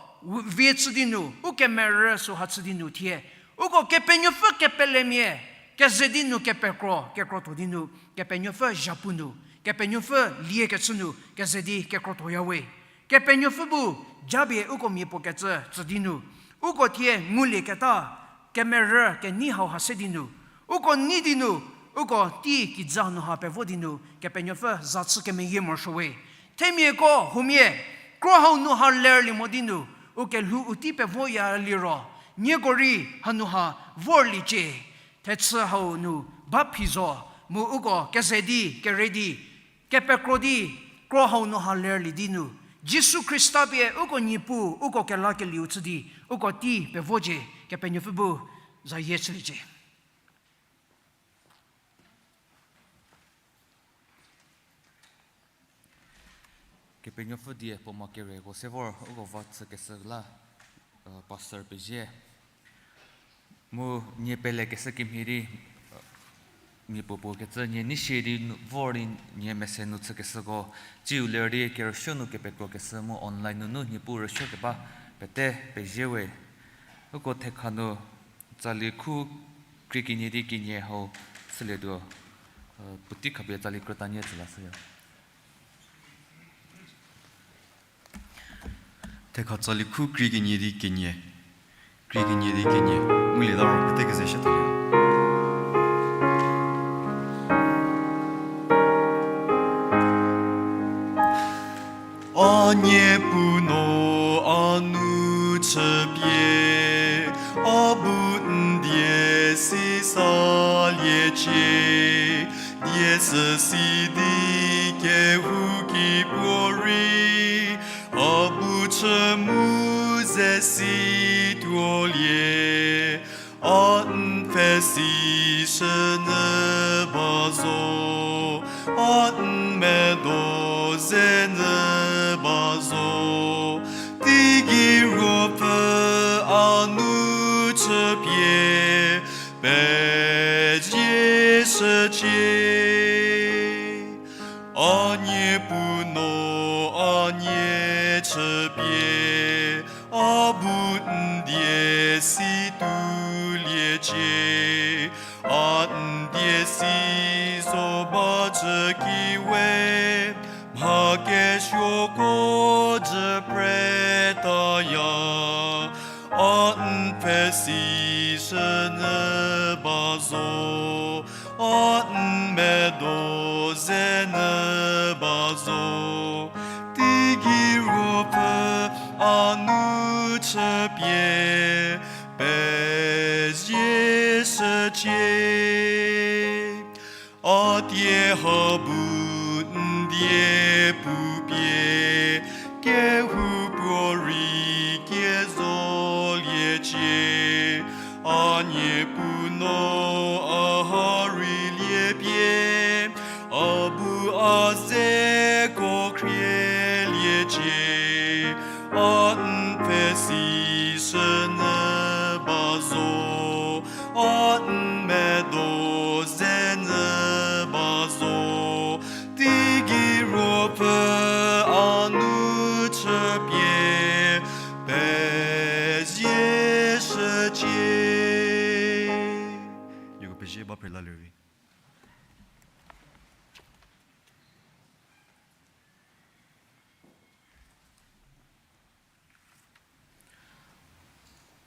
vie chü di nu, u kemerü süha chü di nu thie uko Kepenuopfü kepelemia keze di nu kepekro, kekrotuo di nu, Kepenuopfü zhapu nu, Kepenuopfü liekecü nu keze di kekrotuoya we. Kepenuopfü bu japie uko mia puo kecü tsü di nu, uko thie ngulieketa, kemerü kenei hauha se di nu, uko nei di nu, uko tei kijü hanu ha pevo di nu Kepenuopfü za chü kemeyie morosuo we. Themiako huomia kro hau nu ha lerlie mo di nu, u kelhou u tei pevoya liro, nieko rei hanu ha vorliecie. Thechü hau nu ba phi zo, mu uko keze di, kere di, kepekro di, kro hau nu ha lerlie di nu, Jisu Khrista pie uko Niepuu, uko kelakelieu chü di, uko tei pevocie. Kepenuopfü bu zayie chüliecie. Kepenuopfü die puo mo kereko se vor uko va chükeshü la, pastor pezie. Mu nie pelekeshü kemhie di, nie puo puo kecü nie nei sie di nu, vor di nie mese nu chükeshüko, tsiu ler di kerüsuo nu kepekrokeshü mu online nunu Niepuu rüsuo keba pete pezie we. Uko thekha nu tsali khu krie kenie di kenie hau shülietuo, puotei khapie tsali krütanie tsü lashüya. Thekha tsali khu krie kenie di kenie, krie kenie di kenie, ngulieta ro pete keze shütuo. A Niepuu no a nu chüpie, a bu n die si saliecie, die sü si di kehouki puorei, a bu chü mu ze si tuolie. A n pfhe si shünyü ba zo, a n medo zenyü ba zo, teigei Ruopfü a nu chüpie pezie shücie. A Niepuu no a nie chüpie, a bu n die si tuoliecie, a n die si zo ba cü ki we. Suoko dzü pretaya, a n pfhesi shünyü ba zo, a n medo zenyü ba zo. Teigei Ruopfü a nu chüpie, pezie shücie. A tie ha bu n die pupie, kehoupuorei kie zoliecie. A Niepuu no a ha rei liepie, a bu a zeko khrieliecie. A n pfhesi shünyü ba zo, a n medo zenyü ba zo. Teigei Ruopfü a nu chüpie, pezie shücie. Nieko pezie ba phre la lerei.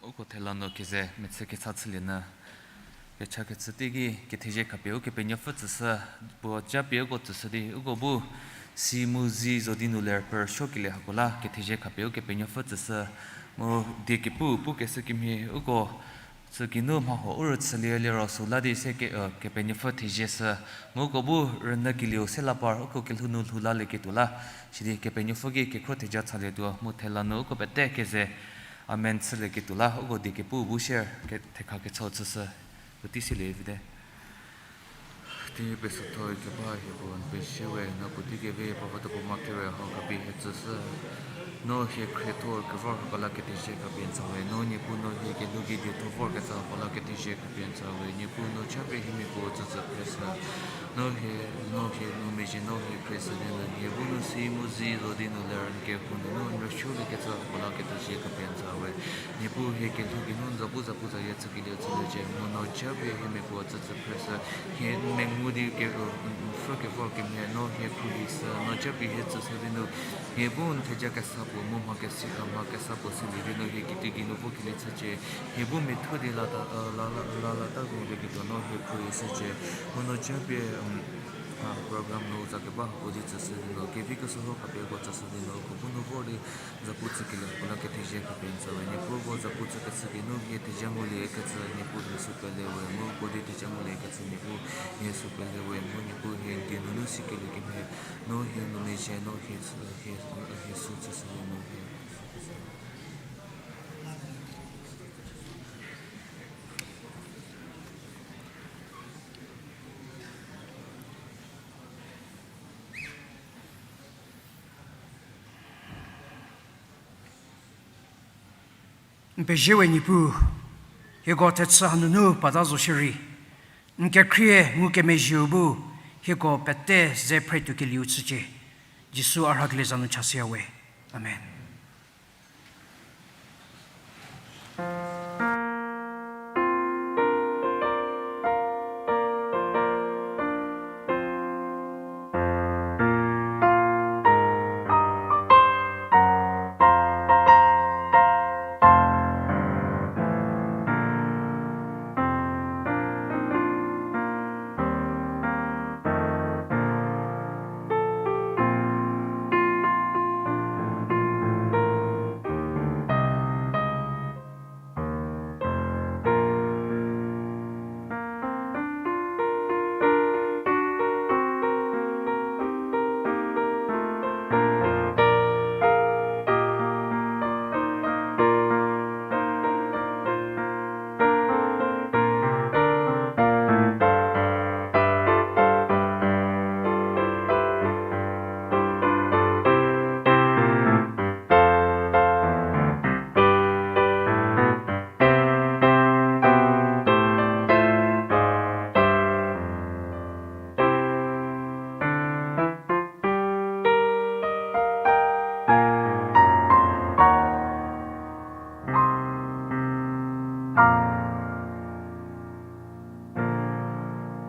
Uko thela nu keze mechü kecha chülie nyü, kechakecü teiki kethezie khapie Ukepenuopfü tsüshü, puo japie uko tsüshü di, uko bu si mu zi zo di nu ler perüsuokelie hako la kethezie khapie Ukepenuopfü tsüshü, mu die kepu pukeshü kemhie uko sü geinu mha huo u rüchülie liro süla di se ke, Kepenuopfü thezie shü, mu uko bu rünyükelieu se la par uko kelhou nu lhou lalieketuo la, sidi Kepenuopfü ki kekhro theja chalietuo mu thela nu uko pete keze amen chülieketuo la, uko die kepu bu share ke thekha kechau chüshü, puotei silie vite. Tei pesotho keba hieko n pezie we, no puotei keve pava dopuo ma kere hau khapie hie tsüshü. No hie khriethor kevor hako la kethezie khapie n tsü we, no Niepuu no hie kelhou ki dietho vorkecü hako la kethezie khapie n tsü we, Niepuu no japie hiemia puo tsütsü phreshü. No hie, no hie ngumezhie no hie khrieshü di nu hie bu nu si mu zi zo di nu ler n kehou nunu n rüsuoliekecü hako la kethezie khapie n tsü we. Niepuu hie kelhou geinu n zapu zapu zayie chükelieu chüliecie, mu no japie hiemia puo tsütsü phreshü, hie n mengu di ke, n pfhü kevor kemhie no hie khruohishü, no japie hie tsüshü di nu hie bu n theja kesa puo mu mha kesi, mha kesa puo silie di nu hie kituo geinu vokelie chücie, hie bu methuo di lata, la, la, la, lata ngulieketuo no hie khruohishücie, mu no japie, program nu za keba hako di tsüshü di nu, kevi keshürho khapie uko tsüshü di nu, uko bu nu vor di zapu chükelie hako la kethezie khapie n tsü we, Niepuu uko zapu chükeshü geinu hie theja nguliekecü Niepuu hie sü pele we, mu uko di theja nguliekecü Niepuu hie sü pele we, mu Niepuu hie n die nunu sikelie kemhie, no hie ngumezhie no hie, hie, hie sü tsüshü di nu hie N pezie we Niepuu, hieko thechü hanunu pata zo shierei, n kekhrie ngukemezhieu bu hieko pete ze phretuokelieu chücie. Jisu a rhakelie za nu chashüya we. Amen.